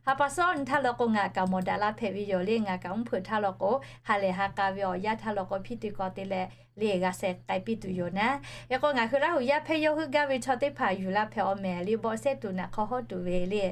ha pa suhˉ awˇ nyi htaˇ law k'o ngaˬ kaꞈ mawˬ daꞈ la hpehꞈ ve yoˬ le. Ngaˬ kaꞈ mvuhˇ hpeuꞈ htaˇ law k'o ha lehˬ ha k'a ve awˬ yanˇ htaˇ law k'o hpiˇ te kaw te leh le g'a sheh k'ai piˇ tuˬ yoˬ naˉ. Hk'e k'o ngaˬ hui Laˇ hu yaˇ hpehˇ yawˇ heuˆ gaˇ ve chaw teˇ hpaˍ yuˬ la hpehꞈ awˬ mehˍ le bawˆ sehˉ tuˬ naꞈ hk'aw hawˉ tuˬ ve le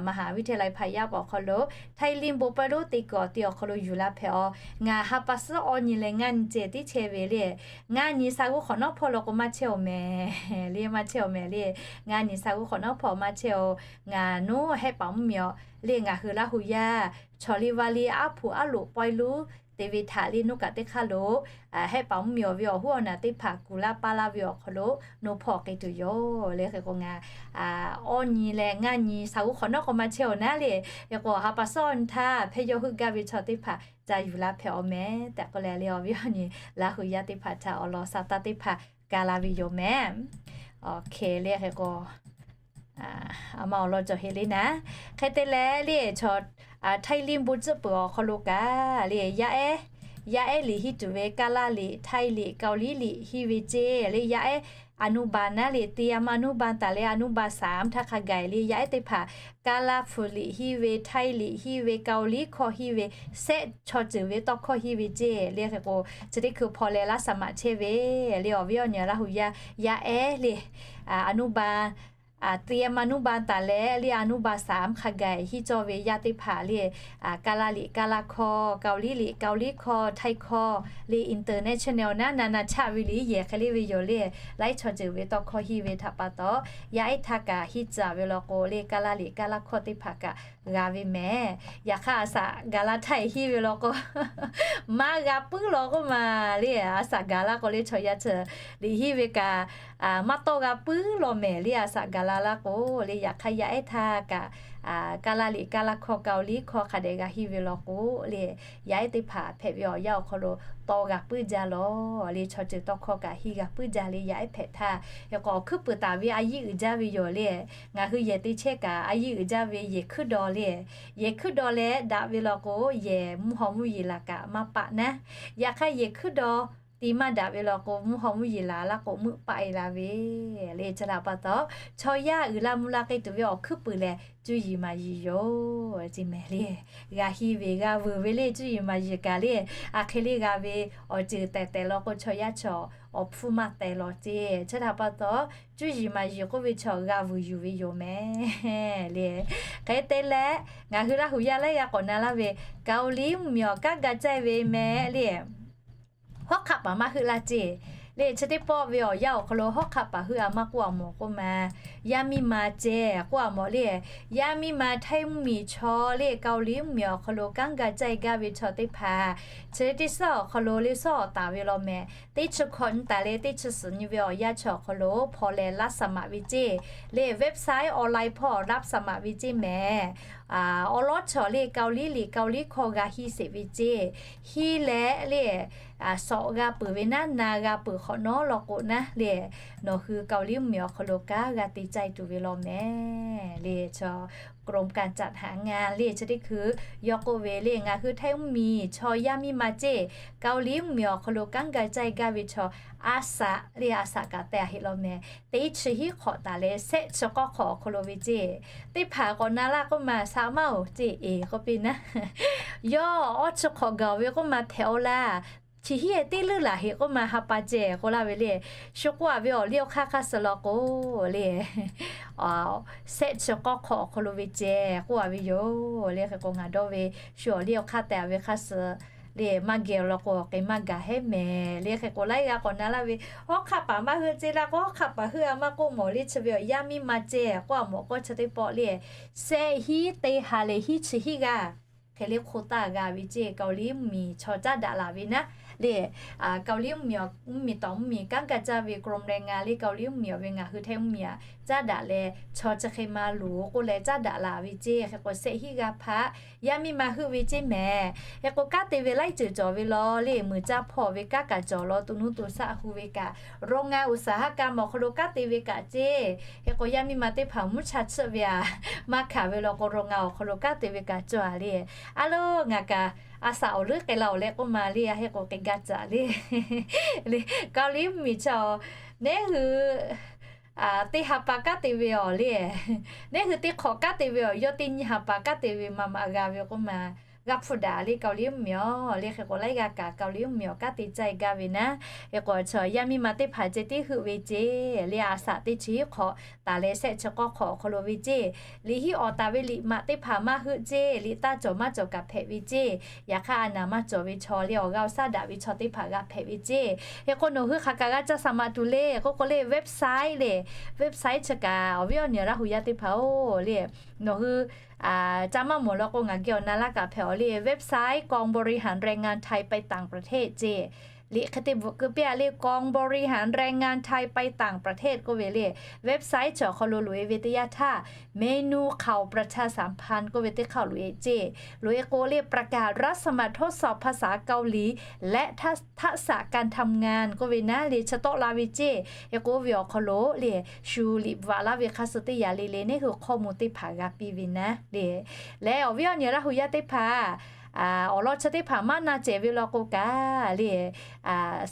มหาวิทยาลัยพายัพ awˬ hk'aw lo Htaiˇ liˇ bon pawehˇ lonˉ te kuiˬ awˬ ti awˬ hk'aw lo yuˬ la hpehꞈ awˬ. Ngaˬ ha pa suhˉ awˇ nyi leh ngaˇ nyi ceh tiˉ chehˇ ve le. Ngaˇ nyi sa g'uˇ hk'awꞈ nawˉ hpawˇ law k'o maˇ chehˇ awˬ mehˍ le maˇ chehˇ awˬ mehˍ le. Ngaˇ nyi sa g'uˇ hk'awꞈ nawˉ hpawˇ maˇ chehˇ awˬ. Ngaˬ nuˉ hehˆ paˍ mvuhˇmiˬ awˬ le ngaˬ hui Laˇ hu yaˇ chaw liˇ vaˇ liˇ aˉ hpu aˉ loꞈ pawehˇ lonˉ te ve htaꞈ le nuˇ kaꞈ teˇ hk'aˇ lo hehˆ paˍ mvuhˇmiˬ awˬ ve awˬ hoˉ awˬ naˬ teˇ hpaˍ kuˬ laˇ paˇ laˇ ve awˬ hk'aw lo nuˇ hpawˇ k'ai tuˬ yoˬ le. Hk'e k'o ngaˬ awˇ nyi leh ngaˇ nyi sa g'uˇ hk'awꞈ nawˉ k'o maˇ chehˇ awˬ naˉ le. Hk'e k'o ha pa suhˉ awˇ nyi htaˇ hpehˇ yawˇ heuˆ gaˇ ve chaw teˇ hpaˍ ca yuˬ la hpehꞈ awˬ mehˍ tehꞈ k'oˆ leh le awˬ viˉ awˬ nyi Laˇ hu yaˇ teˇ hpaˍ htaꞈ awˬ lawn sa taˇ teˇ hpaˍ ka la ve yoˬ mehˍ. Awˬ hk'e le hk'e k'o a ma awˬ lawn cawˬ heˆ le naˉ. Hk'e te leh le chaw Htaiˇ liˇ bon tcuhˆ peuˬ awˬ hk'aw lo kaꞈ le yaˇ ehˉ, yaˇ ehˉ liꞈ hiˇ tuˬ ve Kaˇ laˇ liꞈ, Htaiˇ liꞈ, Kaoˍliˇ liꞈ hiˇ ve ceˇ le yaˇ ehˉ อนุบาล naˉ le เตรียมอนุบาล taˍ leh อนุบาลสาม htaˇ hk'a gaˬ le yaˇ ehˉ teˇ hpaˍ Kaˇ laˇ hpu liꞈ hiˇ ve, Htaiˇ liꞈ hiˇ ve, Kaoˍliˇ hkawˇ hiˇ ve, sehˆ chaw ceuˬ ve tawˇ hkawˇ hiˇ ve ceˇ le. Hk'e k'o chi teˇ hkui hpaw leh laˇ saˍ maꞈ chehˇ ve le awˬ viˉ awˬ nyi Laˇ hu yaˇ yaˇ ehˉ le อนุบาล เตรียมอนุบาล taˍ leh le อนุบาลสาม hk'a gaˬ hiˇ cawˇ ve yaˇ teˇ hpaˍ le Kaˇ laˇ liꞈ Kaˇ laˇ hkawˇ, Kaoˍliˇ liꞈ Kaoˍliˇ hkawˇ, Htaiˇ hkawˇ le international naˉ na na chaˆ ve liꞈ yehˬ hk'e le ve yoˬ le. Laiˉ chaw ceuˬ ve tawˇ hkawˇ hiˇ ve htaꞈ pa taw yaˇ ehˉ htaˇ kaꞈ hiˇ caˍ ve law k'o le Kaˇ laˇ liꞈ Kaˇ laˇ hkawˇ teˇ hpaˍ kaꞈ g'a ve mehˍ. Yaꞈ hk'aˇ a shaꞈ gaˬ la htaˇ hiˇ ve law k'o maˇ g'a puiˉ law k'oˆ ma le. A shaꞈ gaˬ laˇ k'o le chaw yaˇ ceuˬ liꞈ hiˇ ve kaꞈ maˇ tawˇ g'a puiˉ law mehˍ le. A shaꞈ gaˬ laˇ k'o le, yaꞈ hk'aˇ yaˇ ehˉ htaˇ kaꞈ, ka la liꞈ ka la hkawˇ, Kaoˍliˇ hkawˇ hk'a dehꞈ g'a henˇ ve law k'o le, yaˇ ehˉ teˇ hpaˍ hpehꞈ ve awˬ yanˇ awˬ hk'aw lo tawˇ g'a puiˉ jaˇ lawˬ le. Chaw ceuˬ tawˇ hkawˇ kaꞈ henˇ g'a puiˉ jaˇ le, yaˇ ehˉ hpehꞈ htaˇ. Hk'e k'o awˬ hkuiˉ puiˍ taˍ ve a yiˇ uiˍ jaˇ ve yoˬ le. Ngaˬ hui yehˬ te chehˇ kaꞈ a yiˇ uiˍ jaˇ ve yehˬ hkuiˉ daw le. Yehˬ hkuiˉ daw leh daꞈ ve law k'o, yehˬ mvuhˇ haw mvuhˇ yeˬ laˬ kaꞈ maˇ paˆ naˉ. Yaꞈ hk'aˇ yehˬ hkuiˉ daw te maˇ daꞈ ve law k'o, mvuhˇ haw mvuhˇ yeˬ laˬ laˇ k'o meuˆ paˆ e la ve le. Chi htaꞈ pa taw, chaw yaˇ uiˍ la mvuh la k'ai tuˬ ve awˬ hkuiˉ puiˍ lehˬ, cuˇ yiˍ maˍ yiˍ yoˬ ce mehˍ le. G'a henˇ ve g'a vuiˬ ve le, cuˇ yiˍ maˍ yiˍ kaꞈ le. A hk'e le g'a ve awˬ ceuˬ tehꞈ tehꞈ law k'o, chaw yaˇ chaw awˬ hpfuhˇ maˇ teh lawˬ ce. Chi htaꞈ pa taw, cuˇ yiˍ maˍ yiˍ k'oˆ ve chaw g'a vuiˬ yuˬ ve yoˬ mehˍ le. Hk'e te leh, ngaˬ hui Laˇ huˍ yaˇ laiˉ g'a k'awꞈ na laˇ ve, Kaoˍliˇ mvuhˇmiˬ awˬ kanˉ ga caiˇ ve mehˍ le. Hawˉ hk'aˆ paˍ maˇ heuˆ laˇ ce. Le chi teˇ pawˆ ve awˬ yanˇ awˬ hk'aw lo hawˉ hk'aˆ paˍ heuˆ a maˇ k'oˆ a mawˬ k'oˆ ma, yaˇ miˇ ma ceh k'oˆ a mawˬ le. Yaˇ miˇ ma Htaiˇ mvuhˇmiˬ chaw le Kaoˍliˇ mvuhˇmiˬ awˬ hk'aw lo kanˉ ga caiˇ gaˇ ve chaw teˇ hpaˍ, chi teˇ suhˉ awˬ hk'aw lo le suhˉ awˬ taˍ ve law mehˍ. Teˇ chi hkawꞈ nyi taˍ leh teˇ chi suhˍ nyi ve awˬ yanˇ chi awˬ hk'aw lo hpaw leh laˇ saˍ maꞈ ve ce. Le website online hpawˇ laˇ saˍ maꞈ ve ce mehˍ. Awˬ lawˉ chaw le Kaoˍliˇ liꞈ Kaoˍliˇ hkawˇ g'a henˇ sheˍ ve ce. Henˇ leh le, sawꞈ g'a peuˬ ve naˉ, na g'a peuˬ hk'awꞈ nawˉ law k'o naˉ le, nawˬ hui Kaoˍliˇ mvuhˇmiˬ awˬ hk'aw lo kanˉ g'a te caiˇ tuˬ ve law mehˍ le. Chaw กรมการจัดหางาน le chi teˇ hkui yawˇ k'oˆ ve le, ngaˬ hui Htaiˇ mvuhˇmiˬ chaw yaˇ miˇ ma ce, Kaoˍliˇ mvuhˇmiˬ awˬ hk'aw lo kanˉ ga caiˇ gaˇ ve chaw, a saꞈ le a saꞈ kaꞈ teh a heˆ law mehˍ. Teˇ chi hiˉ hk'awꞈ taˍ leh shehˆ chi k'awˇ hk'awꞈ awˬ hk'aw lo ve ce. Teˇ hpaˍ k'awꞈ na laˇ k'oˆ ma, saꞈ maˇ oˬ ce eˬ k'oˆ piˇ naˉ. Yawˇ awˇ chi hk'awꞈ gaˬ ve k'oˆ ma hpehꞈ aw laˇ. Chi hiˉ e teˇ leuˉ laˬ heˆ k'oˆ ma ha pa ceh k'oˆ laˇ ve le. Shu k'oˆ a ve awˬ liˇ awˬ hk'aˇ hk'aˇ suh law k'o le, shehˆ chi k'awˇ hk'awꞈ awˬ hk'aw lo ve ceh k'oˆ a ve yoˬ le. Hk'e k'o ngaˬ dawˇ ve shu awˬ liˇ awˬ hk'aˇ teh a ve hk'aˇ suh le, maˇ geh law k'o awˬ k'e maˇ gaˬ hehˉ mehˍ le. Hk'e k'o laiˉ g'a k'awꞈ na laˇ ve, hawˉ hk'aˆ paˍ maˇ heuˆ ce laˇ k'o, hawˉ hk'aˆ paˍ heuˆ a maˇ k'oˆ mawˬ le, chi ve awˬ yaˇ miˇ ma ceh k'oˆ a mawˬ k'o chi teˇ pawˆ le, shehˆ hiˉ teˇ ha leh hiˉ chi hiˉ g'aˇ hk'e le hk'oˆ taˇ g'a ve ce. Kaoˍliˇ mvuhˇmiˬ chaw caˉ daꞈ laˬ ve naˉ le, Kaoˍliˇ mvuhˇmiˬ, mvuhˇmiˬ tawˍ mvuhˇmiˬ kanˉ ga caˇ ve กรมแรงงาน le Kaoˍliˇ mvuhˇmiˬ awˬ ve ngaˬ hui Htaiˇ mvuhˇmiˬ aꞈ caˉ daꞈ leh chaw chi hk'e ma loˍ k'oˆ leh caˉ daꞈ laˬ ve ce. Hk'e k'o shehˆ hiˉ g'aˇ hpaꞈ yaˇ miˇ ma heuˆ ve ce mehˍ. Hk'e k'o kanˉ te ve laiˉ ceuˬ cawˬ ve law le, muiˬ caˇ hpawˇ ve kanˉ kaꞈ cawˬ law, to nuˇ to shaˆ hu ve kaꞈ, โรงงานอุตสาหกรรม awˬ hk'aw lo kanˉ te ve kaꞈ ce. Hk'e k'o yaˇ miˇ ma teˇ hpaˍ mvuhˇ cha chiˆ ve a maˇ hkanˍ ve law k'o โรงงาน awˬ hk'aw lo kanˉ te ve kaꞈ cawˬ a le. A lo ngaˬ kaꞈ a saꞈ awˬ leuˉ k'ai la awˬ leh k'oˆ ma le, a hk'e k'o k'ai gaˇ caꞈ le. Le Kaoˍliˇ mvuhˇmiˬ chaw, neˉ hui teˇ ha pa kanˉ te ve awˬ le, neˉ hui teˇ hk'awꞈ kanˉ te ve awˬ, yawˇ teˇ nyiˇ ha pa kanˉ te ve maˇ maꞈ g'a ve k'oˆ ma, g'a hpfuhˇ daꞈ le Kaoˍliˇ mvuhˇmiˬ awˬ le. Hk'e k'o laiˉ g'aˇ kaꞈ Kaoˍliˇ mvuhˇmiˬ awˬ kanˉ te caiˇ gaˇ ve naˉ. Hk'e k'o chaw yaˇ miˇ ma teˇ hpaˍ ceh tiˉ heuˆ ve ce. Le a saꞈ teˇ chi hiˉ hk'awꞈ taˍ leh shehˆ chi k'awˇ hk'awꞈ awˬ hk'aw lo ve ce. Liꞈ hiˉ awˬ taˍ ve liꞈ maꞈ teˇ hpaˍ maˇ heuˆ ce. Liꞈ taˇ cawˬ maˇ cawˬ kaꞈ hpehꞈ ve ce. Yaꞈ hk'aˇ a naˍ maˇ cawˬ ve chaw le awˬ g'aˇ awˬ shaˉ daꞈ ve chaw teˇ hpaˍ g'a hpehꞈ ve ce. Hk'e k'o nawˬ hui hk'aˬ kaꞈ g'a ca saˍ maꞈ tuˬ le k'oˆ k'o le website le, website chi kaꞈ awˬ viˉ awˬ nyi Laˇ huˍ yaˇ teˇ hpaˍ oˬ le, nawˬ hui ca maˇ mawˬ law k'o ngaˬ geh awˬ na laˇ kaꞈ hpehꞈ awˬ le website กองบริหารแรงงานไทยไปต่างประเทศ ce. Liꞈ hk'e te bvuhꞈ keu piˇ a le กองบริหารแรงงานไทยไปต่างประเทศ k'oˆ ve le website chi awˬ hk'aw lo loꞈ e ve teˇ yanˇ htaˇ เมนูข่าวประชาสัมพันธ์ k'oˆ ve teˇ hk'aˇ loꞈ e ce. Loꞈ e k'o le ประกาศรับสมัครทดสอบภาษาเกาหลี และทักษะการทำงาน k'oˆ ve naˉ le chi tawˆ la ve ce. Hk'e k'o oˇ ve awˬ hk'aw lo le shu liꞈ bvuhꞈ laˇ ve hk'a suh teˇ yanˇ le le neˉ hui hkawˇ mvuh teˇ hpaˍ g'a piˇ ve naˉ le. Leh awˬ viˉ awˬ nyi Laˇ huˍ yaˇ teˇ hpaˍ awˬ lawn chi teˇ hpaˍ maˇ na cehˬ ve law k'o kaꞈ le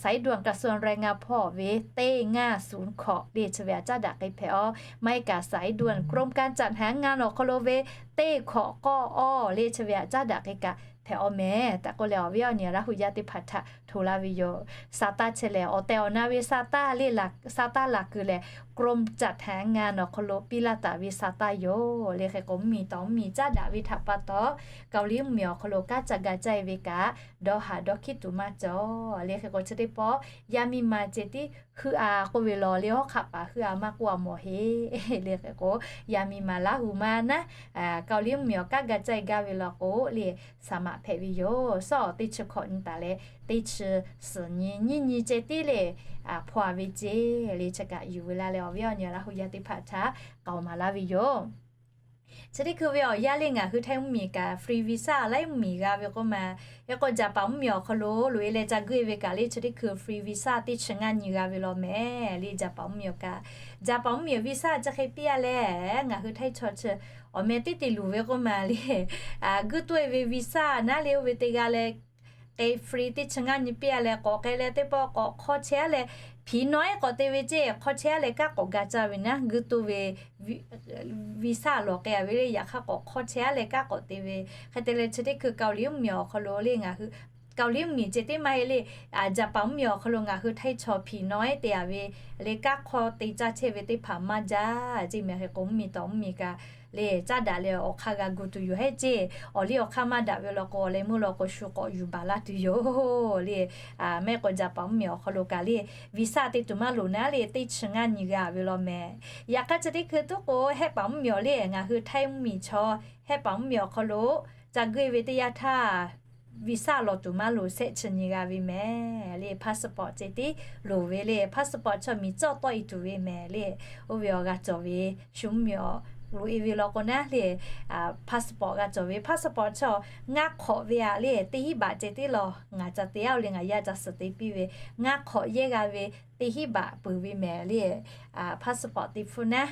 สายด่วนกระทรวงแรงงาน hpawˇ ve teˇ ngaˇ suˍ hkawꞈ le chi ve aꞈ caˉ daꞈ k'ai hpehꞈ awˬ. Maˇ heˆ kaꞈ สายด่วนกรมการจัดหางาน awˬ hk'aw lo ve teˇ hkawꞈ k'awˇ awˬ le chi ve aꞈ caˉ daꞈ k'ai kaꞈ hpehꞈ awˬ mehˍ tehꞈ k'oˆ leh awˬ viˉ awˬ nyi Laˇ huˍ yaˇ teˇ hpaˍ htaꞈ hto laˇ ve yoˬ. Sa taˇ chehˇ leh awˬ tehˬ awˬ na ve sa taˇ le, sa taˇ laˬ kuiˬ lehˬ กรมจัดหางาน awˬ hk'aw lo piˇ laˇ taˍ ve sa taˇ yoˬ le. Hk'e k'o mvuhˇmiˬ tawˍ mvuhˇmiˬ caˉ daꞈ ve htaꞈ pa taw Kaoˍliˇ mvuhˇmiˬ awˬ hk'aw lo kanˉ ca ga caˇ e ve kaꞈ dawˇ haˍ dawˇ hkiˉ tuˬ maˇ cawˬ le. Hk'e k'o chi teˇ pawˆ yaˇ miˇ ma ceh tiˉ heuˆ a k'oˆ ve law le hawˉ hk'aˆ paˍ heuˆ a maˇ k'oˆ a mawˬ heˆ le. Hk'e k'o yaˇ miˇ ma Laˇ huˍ ma naˉ Kaoˍliˇ mvuhˇmiˬ awˬ kanˉ ga caˇ e gaˇ ve law k'o le saˍ maꞈ hpehꞈ ve yoˬ. Sawˉ awˬ teˇ chi hkawꞈ nyi taˍ leh teˇ chi suhˍ nyi nyiˇ nyi ceh tiˉ le, hpaw-a ve ceˇ le. Chi kaꞈ yuˬ ve laˇ leh awˬ viˉ awˬ nyi Laˇ hu yaˇ teˇ hpaˍ htaꞈ k'aoˍ maˍ laˇ ve yoˬ. Chi teˇ hkui ve awˬ yanˇ le ngaˬ hui Htaiˇ mvuhˇmiˬ kaꞈ free visa laiˉ mvuhˇmiˬ g'a ve k'oˆ ma. Hk'e k'o Japan mvuhˇmiˬ awˬ hk'aw lo loꞈ-e leh ca guˇ-e ve kaꞈ le chi teˇ hkui free visa teˇ chi ngaˇ nyi g'a ve law mehˍ le Japan mvuhˇmiˬ awˬ kaꞈ. Japan mvuhˇmiˬ awˬ visa chi hk'e piˇ-a leh ngaˬ hui Htaiˇ chaw chi awˬ meh teˇ te luˬ ve k'oˆ ma le. Guˇ toˆ-e ve visa naˉ le oˇ ve teˇ g'aˇ leh k'e free teˇ chi ngaˇ nyi piˇ-a leh k'awꞈ k'ai leh teˇ pawˆ k'awꞈ hk'aw chehˇ-a leh hpiˍ nawˉ-ehˉ k'awꞈ te ve ceˇ, hk'aw chehˇ-a leh kanˉ k'awꞈ ga caˇ ve naˉ guˇ toˆ ve visa lawˬ k'ai-a ve le. Yaꞈ hk'aˇ k'awꞈ hk'aw chehˇ-a leh kanˉ k'awꞈ te ve. Hk'e te leh chi teˇ hkui Kaoˍliˍ mvuhˇmiˬ awˬ hk'aw lo le ngaˬ hui Kaoˍliˍ mvuhˇmiˬ ceh tiˉ maˇ heˆ le, Japan mvuhˇmiˬ awˬ hk'aw lo ngaˬ hui Htaiˇ chaw hpiˍ nawˉ-ehˉ te-a ve le kanˉ hk'aw te caˇ chehˇ ve teˇ hpaˍ maˇ jaˇ ceˇ mehˍ. Hk'e k'o mvuhˇmiˬ tawˍ mvuhˇmiˬ kaꞈ le caˉ daꞈ leh awˬ hk'aˇ g'a gu tuˬ yoˬ hehˉ ceˇ. Awˬ liˇ awˬ hk'aˇ maˇ daꞈ ve law k'o awˬ leh meuˇ law k'o shu k'awꞈ yuˬ baˬ laˇ tuˬ yoˬ le. Mehˆ k'o Japan mvuhˇmiˬ awˬ hk'aw lo kaꞈ le visa te tuˬ maˇ loˍ naˉ le teˇ chi ngaˇ nyi g'a ve law mehˍ. Yaꞈ hk'aˇ chi teˇ hkui tuˉ k'o Hehˆ paˍ mvuhˇmiˬ awˬ le ngaˬ hui Htaiˇ mvuhˇmiˬ chaw Hehˆ paˍ mvuhˇmiˬ awˬ hk'aw lo ca guˇ-e ve teˇ yanˇ htaˇ visa lawˬ tuˬ maˇ loˍ, shehˆ chi nyi g'a ve mehˍ le. Passport ceh tiˉ loˍ ve le. Passport chaw miˬ cawˇ tawˆ-e tuˬ ve mehˍ le. Oˇ ve awˬ g'a cawˬ ve shu mvuhˇmiˬ awˬ loꞈ-e ve law k'o naˉ le passport g'a cawˬ ve. Passport chaw ngaˇ hk'awꞈ ve-a le teˇ hinˉ baꞈ ceh tiˉ law. Ngaˬ ca te aˉ-o le ngaˬ yaˇ ca suhˍ te piˇ ve ngaˇ hk'awꞈ yehˇ g'a ve teˇ hinˉ baꞈ peuˬ ve mehˍ le. Passport te hpfuhˇ naˉ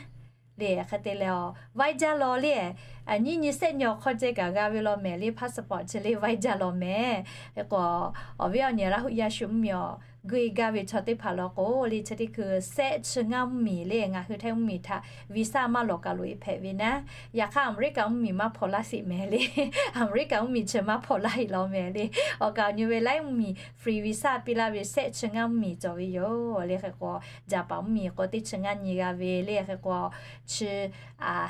le hk'e te leh a vaiˇ jaˇ law le nyiˇ nyi shehˆ nyi awˬ hk'aw ceh kaꞈ g'a ve law mehˍ le. Passport chi le vaiˇ jaˇ law mehˍ. Hk'e k'o awˬ viˉ awˬ nyi Laˇ hu yaˇ shu mvuhˇmiˬ awˬ guˇ-e gaˇ ve chaw teˇ hpaˍ law k'o le chi teˇ hkui shehˆ chi ngaˇ mvuhˇmiˬ le ngaˬ hui Htaiˇ mvuhˇmiˬ htaꞈ visa maˇ lawˬ kaꞈ loꞈ-e hpehꞈ ve naˉ. Yaꞈ hk'aˇ Aˍmeˍriˆkaꞈ mvuhˇmiˬ maˇ hpaw laˇ sheˍ mehˍ le. Aˍmeˍriˆkaꞈ mvuhˇmiˬ chi maˇ hpaw laˇ-e law mehˍ le. Awˬ kaˍ awˬ nyi ve laiˉ mvuhˇmiˬ free visa piˇ laˇ ve shehˆ chi ngaˇ mvuhˇmiˬ cawˬ ve yoˬ le. Hk'e k'o Japan mvuhˇmiˬ k'o teˇ chi ngaˇ nyi g'a ve le. Hk'e k'o chi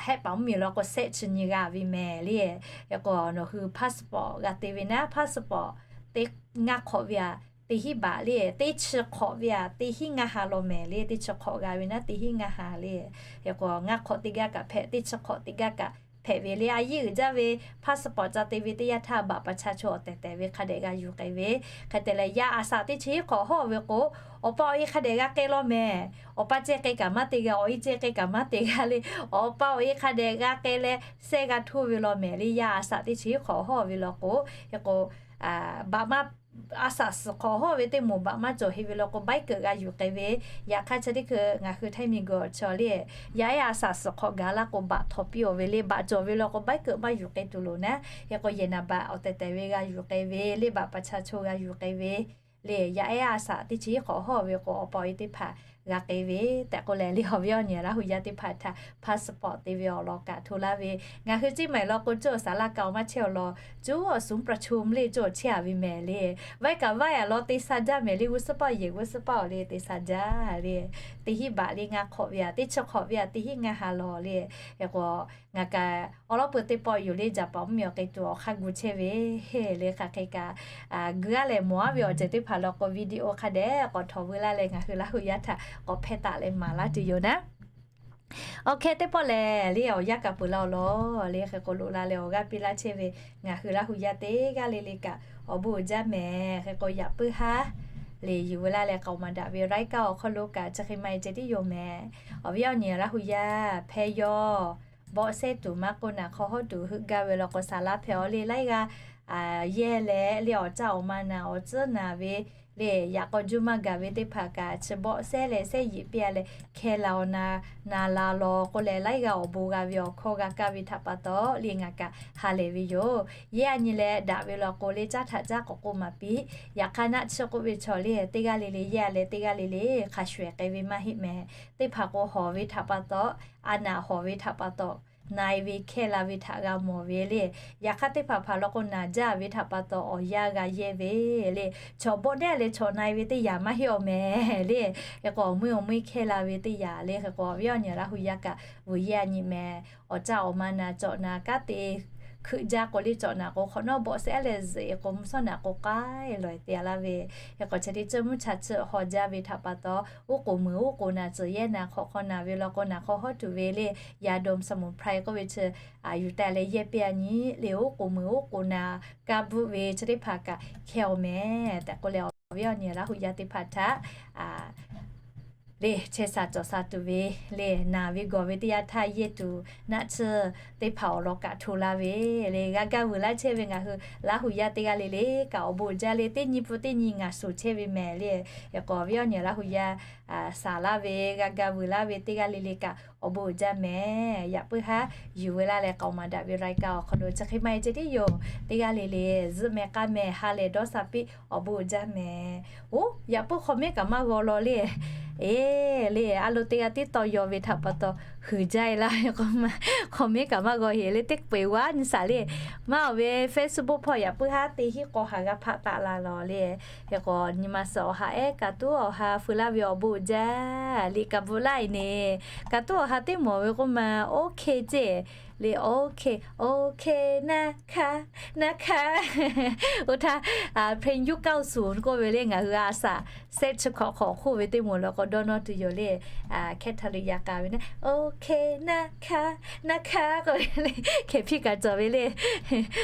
Hehˆ paˍ mvuhˇmiˬ law k'o shehˆ chi nyi g'a ve mehˍ le. Hk'e k'o nawˬ hui passport g'a te ve naˉ passport teˇ ngaˇ hk'awꞈ ve-a teˇ hinˉ baꞈ le. Teˇ chi hk'awꞈ ve-a teˇ hinˉ ngaˇ ha law mehˍ le. Teˇ chi hk'awꞈ g'a ve naˉ teˇ hinˉ ngaˇ ha le. Hk'e k'o ngaˇ hk'awꞈ teˇ gaˇ kaꞈ hpehꞈ, teˇ chi hk'awꞈ teˇ gaˇ kaꞈ hpehꞈ ve le. A yehˇ uiˍ jaˇ ve passport ca te ve teˇ yanˇ htaˇ บัตรประชาชน awˬ tehˬ tehˬ ve hk'a dehꞈ g'a yuˬ k'ai ve. Hk'e te leh yaˇ a saꞈ teˇ chi hiˉ hk'awꞈ hawˇ ve k'o awˬ pa awˬ e hk'a dehꞈ g'a k'ai law mehˍ. Awˬ pa ceh k'ai kaꞈ maˇ te g'a, awˬ e ceh k'ai kaꞈ maˇ te g'a le. Awˬ pa awˬ e hk'a dehꞈ g'a k'ai leh shehˆ g'a htoˇ ve law mehˍ le. Yaˇ a saꞈ teˇ chi hiˉ hk'awꞈ hawˇ ve law k'o hk'e k'o บัตร maˇ a saꞈ suhˍ hk'awꞈ hawˇ ve teˇ moˍ บัตร maˇ cawˬ heˆ ve law k'o ใบเกิด g'a yuˬ k'ai ve. Yaꞈ hk'aˇ chi teˇ hkui ngaˬ hui Htaiˇ miˬguiˬ awˬ chaw le yaˇ ehˉ a saꞈ suhˍ hk'awꞈ gaˬ laˇ k'o บัตร htawnˍ piˇ-aw ve le. บัตร cawˬ ve law k'o ใบเกิด maˇ yuˬ k'ai tuˬ loˍ naˉ. Hk'e k'o yehˬ naˍ baꞈ awˬ tehˬ tehˬ ve g'a yuˬ k'ai ve le. บัตรประชาชน g'a yuˬ k'ai ve le. Yaˇ ehˉ a saꞈ teˇ chi hiˉ hk'awꞈ hawˇ ve k'o awˬ pa awˬ e teˇ hpaˍ g'a k'ai ve tehꞈ k'oˆ leh le awˬ viˉ awˬ nyi Laˇ hu yaˇ teˇ hpaˍ htaꞈ passport te ve awˬ lawn kaꞈ hto laˇ ve. Ngaˬ hui Ceˇ maiˍ law k'o cawˇ awˬ saˍ laˇ kaꞈ awˬ maˇ chehˇ awˬ lawn cawˇ awˬ suˍ ประชุม le cawˇ awˬ chehˇ-a ve mehˍ le. Vaiˇ kaꞈ vaiˇ-a law te sha jaˇ mehˍ le. G'uˇ suhˉ paˆ-oˬ yehˬ g'uˇ suhˉ paˆ-oˬ le te sha jaˇ le. Teˇ hinˉ baꞈ le ngaˇ hk'awꞈ ve-a teˇ chi hk'awꞈ ve-a teˇ hinˉ ngaˇ ha law le. Hk'e k'o ngaˬ kaꞈ awˉ lawˉ peu teˇ pawˆ yoˬ le Japan mvuhˇmiˬ awˬ k'ai tuˬ awˬ hk'aˇ gu chehˇ ve le. Hk'aˬ hk'e kaꞈ gu-a leh mawˬ-a ve awˬ ceuˬ teˇ hpaˍ law k'o video hk'a dehꞈ k'awꞈ htawꞈ veu laˇ leh ngaˬ hui Laˇ hu yaˇ htaꞈ k'awꞈ hpehˇ taˍ leh maˍ laˇ tuˬ yoˬ naˉ. Awˬ hkeh teˇ pawˆ lehˬ le awˬ yanˇ kaꞈ peuˬ laˇ-oˬ law le. Hk'e k'o loꞈ la leh awˬ g'aˇ piˇ laˇ chehˇ ve ngaˬ hui Laˇ hu yaˇ teˇ g'aˇ le le kaꞈ awˬ bon uiˍ jaˇ mehˍ. Hk'e k'o yaꞈ puiˉ haˉ le yuˬ veu laˇ leh k'aoˍ maˍ daꞈ ve รายการ awˬ hk'aw lo kaꞈ chi hk'e maˇ heˆ ceh tiˉ yoˬ mehˍ. Awˬ viˉ awˬ nyi Laˇ hu yaˇ hpehˇ yawˇ bawˆ sehˉ tuˬ maˇ k'oˆ naˍ hk'aw hawˉ tuˬ heuˆ gaˇ ve law k'o saˍ laˇ hpehꞈ-aw le laiˉ g'aˇ yehˇ leh le awˬ caˇ awˬ ma naˍ awˬ tcuhˉ naˍ ve le yaꞈ k'aw juˇ maˇ gaˬ ve teˇ hpaˍ kaꞈ chi bawˆ sehˉ leh sehˉ yeꞈ piˇ-a leh hkeh la-aw na, na la law k'oˆ leh laiˉ g'aˇ awˬ bon g'a ve awˬ hkawˇ g'a kaˇ ve htaꞈ pa taw le ngaˬ kaꞈ ha lehˬ ve yoˬ. Yehˇ a nyi leh daꞈ ve law k'o le caˉ htaꞈ caˉ k'awꞈ k'oˆ maˍ piˇ. Yaꞈ hk'aˇ naˆ tsuhˇ k'oˆ ve chaw le teˇ g'aˇ le le yehˇ a leh teˇ g'aˇ le le hk'a shuˍ ehˍ k'ai ve maˇ heˆ mehˍ. Teˇ hpaˍ k'o hawˬ ve htaꞈ pa taw, a naˍ hawˬ ve htaꞈ pa taw na-e ve hkeh la ve htaꞈ g'a mawˬ ve le. Yaꞈ hk'aˇ teˇ hpaˍ hpaˍ law k'o naˍ jaˇ ve htaꞈ pa taw awˬ yanˇ g'a yehˇ ve le. Chaw bawˆ neˉ leh chaw na-e ve teˇ yanˇ maˇ heˆ-aw mehˍ le. Hk'e k'o awˬ meuˇ awˬ meuˇ hkeh la ve teˇ yanˇ le. Hk'e k'o awˬ viˉ awˬ nyi Laˇ hu yaˇ kaꞈ vuiˬ yehˇ a nyi mehˍ. Awˬ caˇ awˬ ma naˍ cawꞈ naˍ kanˉ te hkeuꞈ jaˇ k'o le cawꞈ naˍ k'o hk'awꞈ nawˉ bawˆ sehˉ leh zuhꞈ-e k'o mvuhˇ shawˉ naˍ k'o k'ai lawˬ-e te-a laˇ ve. Hk'e k'o chi teˇ ceuˬ mvuhˇ cha chi hawˬ jaˇ ve htaꞈ pa taw oˉ k'oˍ muiˬ oˉ k'oˍ naˍ tcuhˬ yehˇ naˍ hk'awꞈ hk'aw naˍ ve law k'o naˍ hk'aw hawˉ tuˬ ve le. ยาดมสมุนไพร k'oˆ ve chi yuˬ taˍ leh yehˇ piˇ a nyi le. Oˉ k'oˍ muiˬ oˉ k'oˍ naˍ kaˇ bvuhˆ ve chi teˇ hpaˍ kaꞈ hkeh-aw mehˍ tehꞈ k'oˆ leh ve awˬ nyi Laˇ hu yaˇ teˇ hpaˍ htaꞈ le chehˇ sha cawˬ sha tuˬ ve le, naˬ ve gawˬ ve teˇ yanˇ htaˇ yehˇ tuˬ naˆ tsuhˇ teˇ hpaˍ awˬ lawn kaꞈ hto laˇ ve le. G'a gaˇ vuiˬ laˇ chehˇ ve ngaˬ hui Laˇ hu yaˇ teˇ g'aˇ le le kaꞈ awˬ bon uiˍ jaˇ le. Teˇ nyi pun teˇ nyi ngaˬ shuˍ chehˇ ve mehˍ le. Hk'e k'o, ve awˬ nyi Laˇ hu yaˇ shaˍ laˇ ve, g'a gaˇ vuiˬ laˇ ve teˇ g'aˇ le le kaꞈ awˬ bon uiˍ jaˇ mehˍ. Yaꞈ puiˉ haˉ yuˬ ve laˇ leh k'aoˍ maˍ daꞈ ve รายการ awˬ hk'aw lo chi hk'e maˇ heˆ ceh tiˉ yoˬ. Teˇ g'aˇ le le zuhˆ meh k'aˇ meh ha lehˬ dawˇ sha piˇ awˬ bon uiˍ jaˇ mehˍ. Oˬ, yaꞈ puiˉ comment kaꞈ maˇ g'aw law le. Eˬ le, a lo teˇ g'aˇ tiˉ tawˇ yaw ve htaꞈ pa taw huiˍ jaˇ e laˇ ve k'o, comment kaꞈ maˇ g'aw heˍ le. Teˇ peu-eˬ g'aˇ nyi shaˍ le. Maˇ awˬ ve Facebook hpawˇ yaꞈ puiˉ haˉ teˇ hinˉ k'aw ha g'a hpaˆ taˆ la lawˬ le. Hk'e k'o, nyi ma suhˍ awˬ ha ehˉ kaꞈ tuˉ awˬ ha feu laˇ ve awˬ bon uiˍ jaˇ le. Kaꞈ bvuhꞈ laˇ e ne, kaꞈ tuˉ awˬ ha teˇ mawˬ ve k'oˆ ma, OK ceˇ le, OK, OK naˇ hkaˇ, naˇ hkaˇ. Oˇ htaˇ, เพลงยุคเก้าศูนย์ k'oˆ ve le, ngaˬ hui a shaꞈ sehˆ chi hkawꞈ hk'awꞈ hk'oˆ ve teˇ moˍ lawˬ k'o dawˇ nawˇ tuˬ yoˬ le. Hkehˇ htaˇ le yaꞈ k'a ve naˇ, OK naˇ hk'aˇ, naˇ hk'aˇ k'oˆ ve le, hkehˍ hpiˇ kaꞈ cawˬ ve le.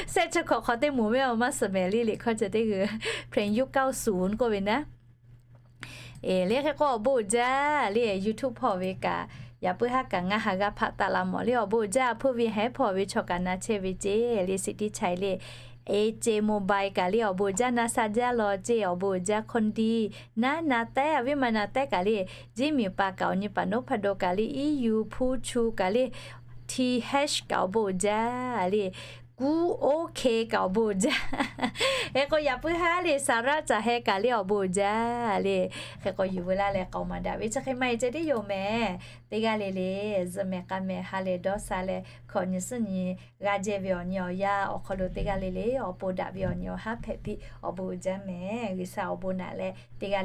Sehˆ chi hkawꞈ hk'awꞈ teˇ moˍ ve awˬ maˇ suhˍ mehˍ le, liꞈ hkawˇ ceh teˇ g'uiˬ เพลงยุคเก้าศูนย์ k'oˆ ve naˇ. Eˬ, le hk'e k'o awˬ bon uiˍ jaˇ le, YouTube hpawˇ ve kaꞈ, yaꞈ puiˉ haˉ kaꞈ ngaˇ ha g'aˇ hpaˆ taˆ la mawˬ le. Awˬ bon uiˍ jaˇ, a hpuˇ ve hehˉ hpawˇ ve chaw kaꞈ na chehˇ ve ceˇ le, สิทธิชัย le. เอเจ Mobile kaꞈ le awˬ bon uiˍ jaˇ, na sha jaˇ lawˬ ceˇ, awˬ bon uiˍ jaˇ, คนดี naˉ na tehˉ, a viˉ ma na tehˉ kaꞈ le, Jiˇ miˬ pa kaꞈ awˬ nyi paˍ นพดล kaꞈ le, อียู Phu Chu kaꞈ le, T H kaꞈ awˬ bon uiˍ jaˇ le. Kuˉ OK kaꞈ awˬ bon uiˍ jaˇ. Hk'e k'o yaꞈ puiˉ haˉ le, สาระ caˬ heh kaꞈ le awˬ bon uiˍ jaˇ le. Hk'e k'o yuˬ ve laˇ leh k'aoˍ maˍ daꞈ ve chi hk'e maˇ heˆ ceh tiˉ yoˬ mehˍ. Teˇ g'aˇ le le zuhˆ meh k'aˇ meh ha lehˬ dawˇ sha leh hkawꞈ nyi suhˉ nyi g'a jehˇ ve awˬ nyi awˬ yanˇ awˬ hk'aw lo teˇ g'aˇ le le awˬ pon daꞈ ve awˬ nyi awˬ haˉ hpehꞈ piˇ awˬ bon uiˍ jaˇ mehˍ. G'uiˬsha awˬ bon naꞈ leh teˇ g'aˇ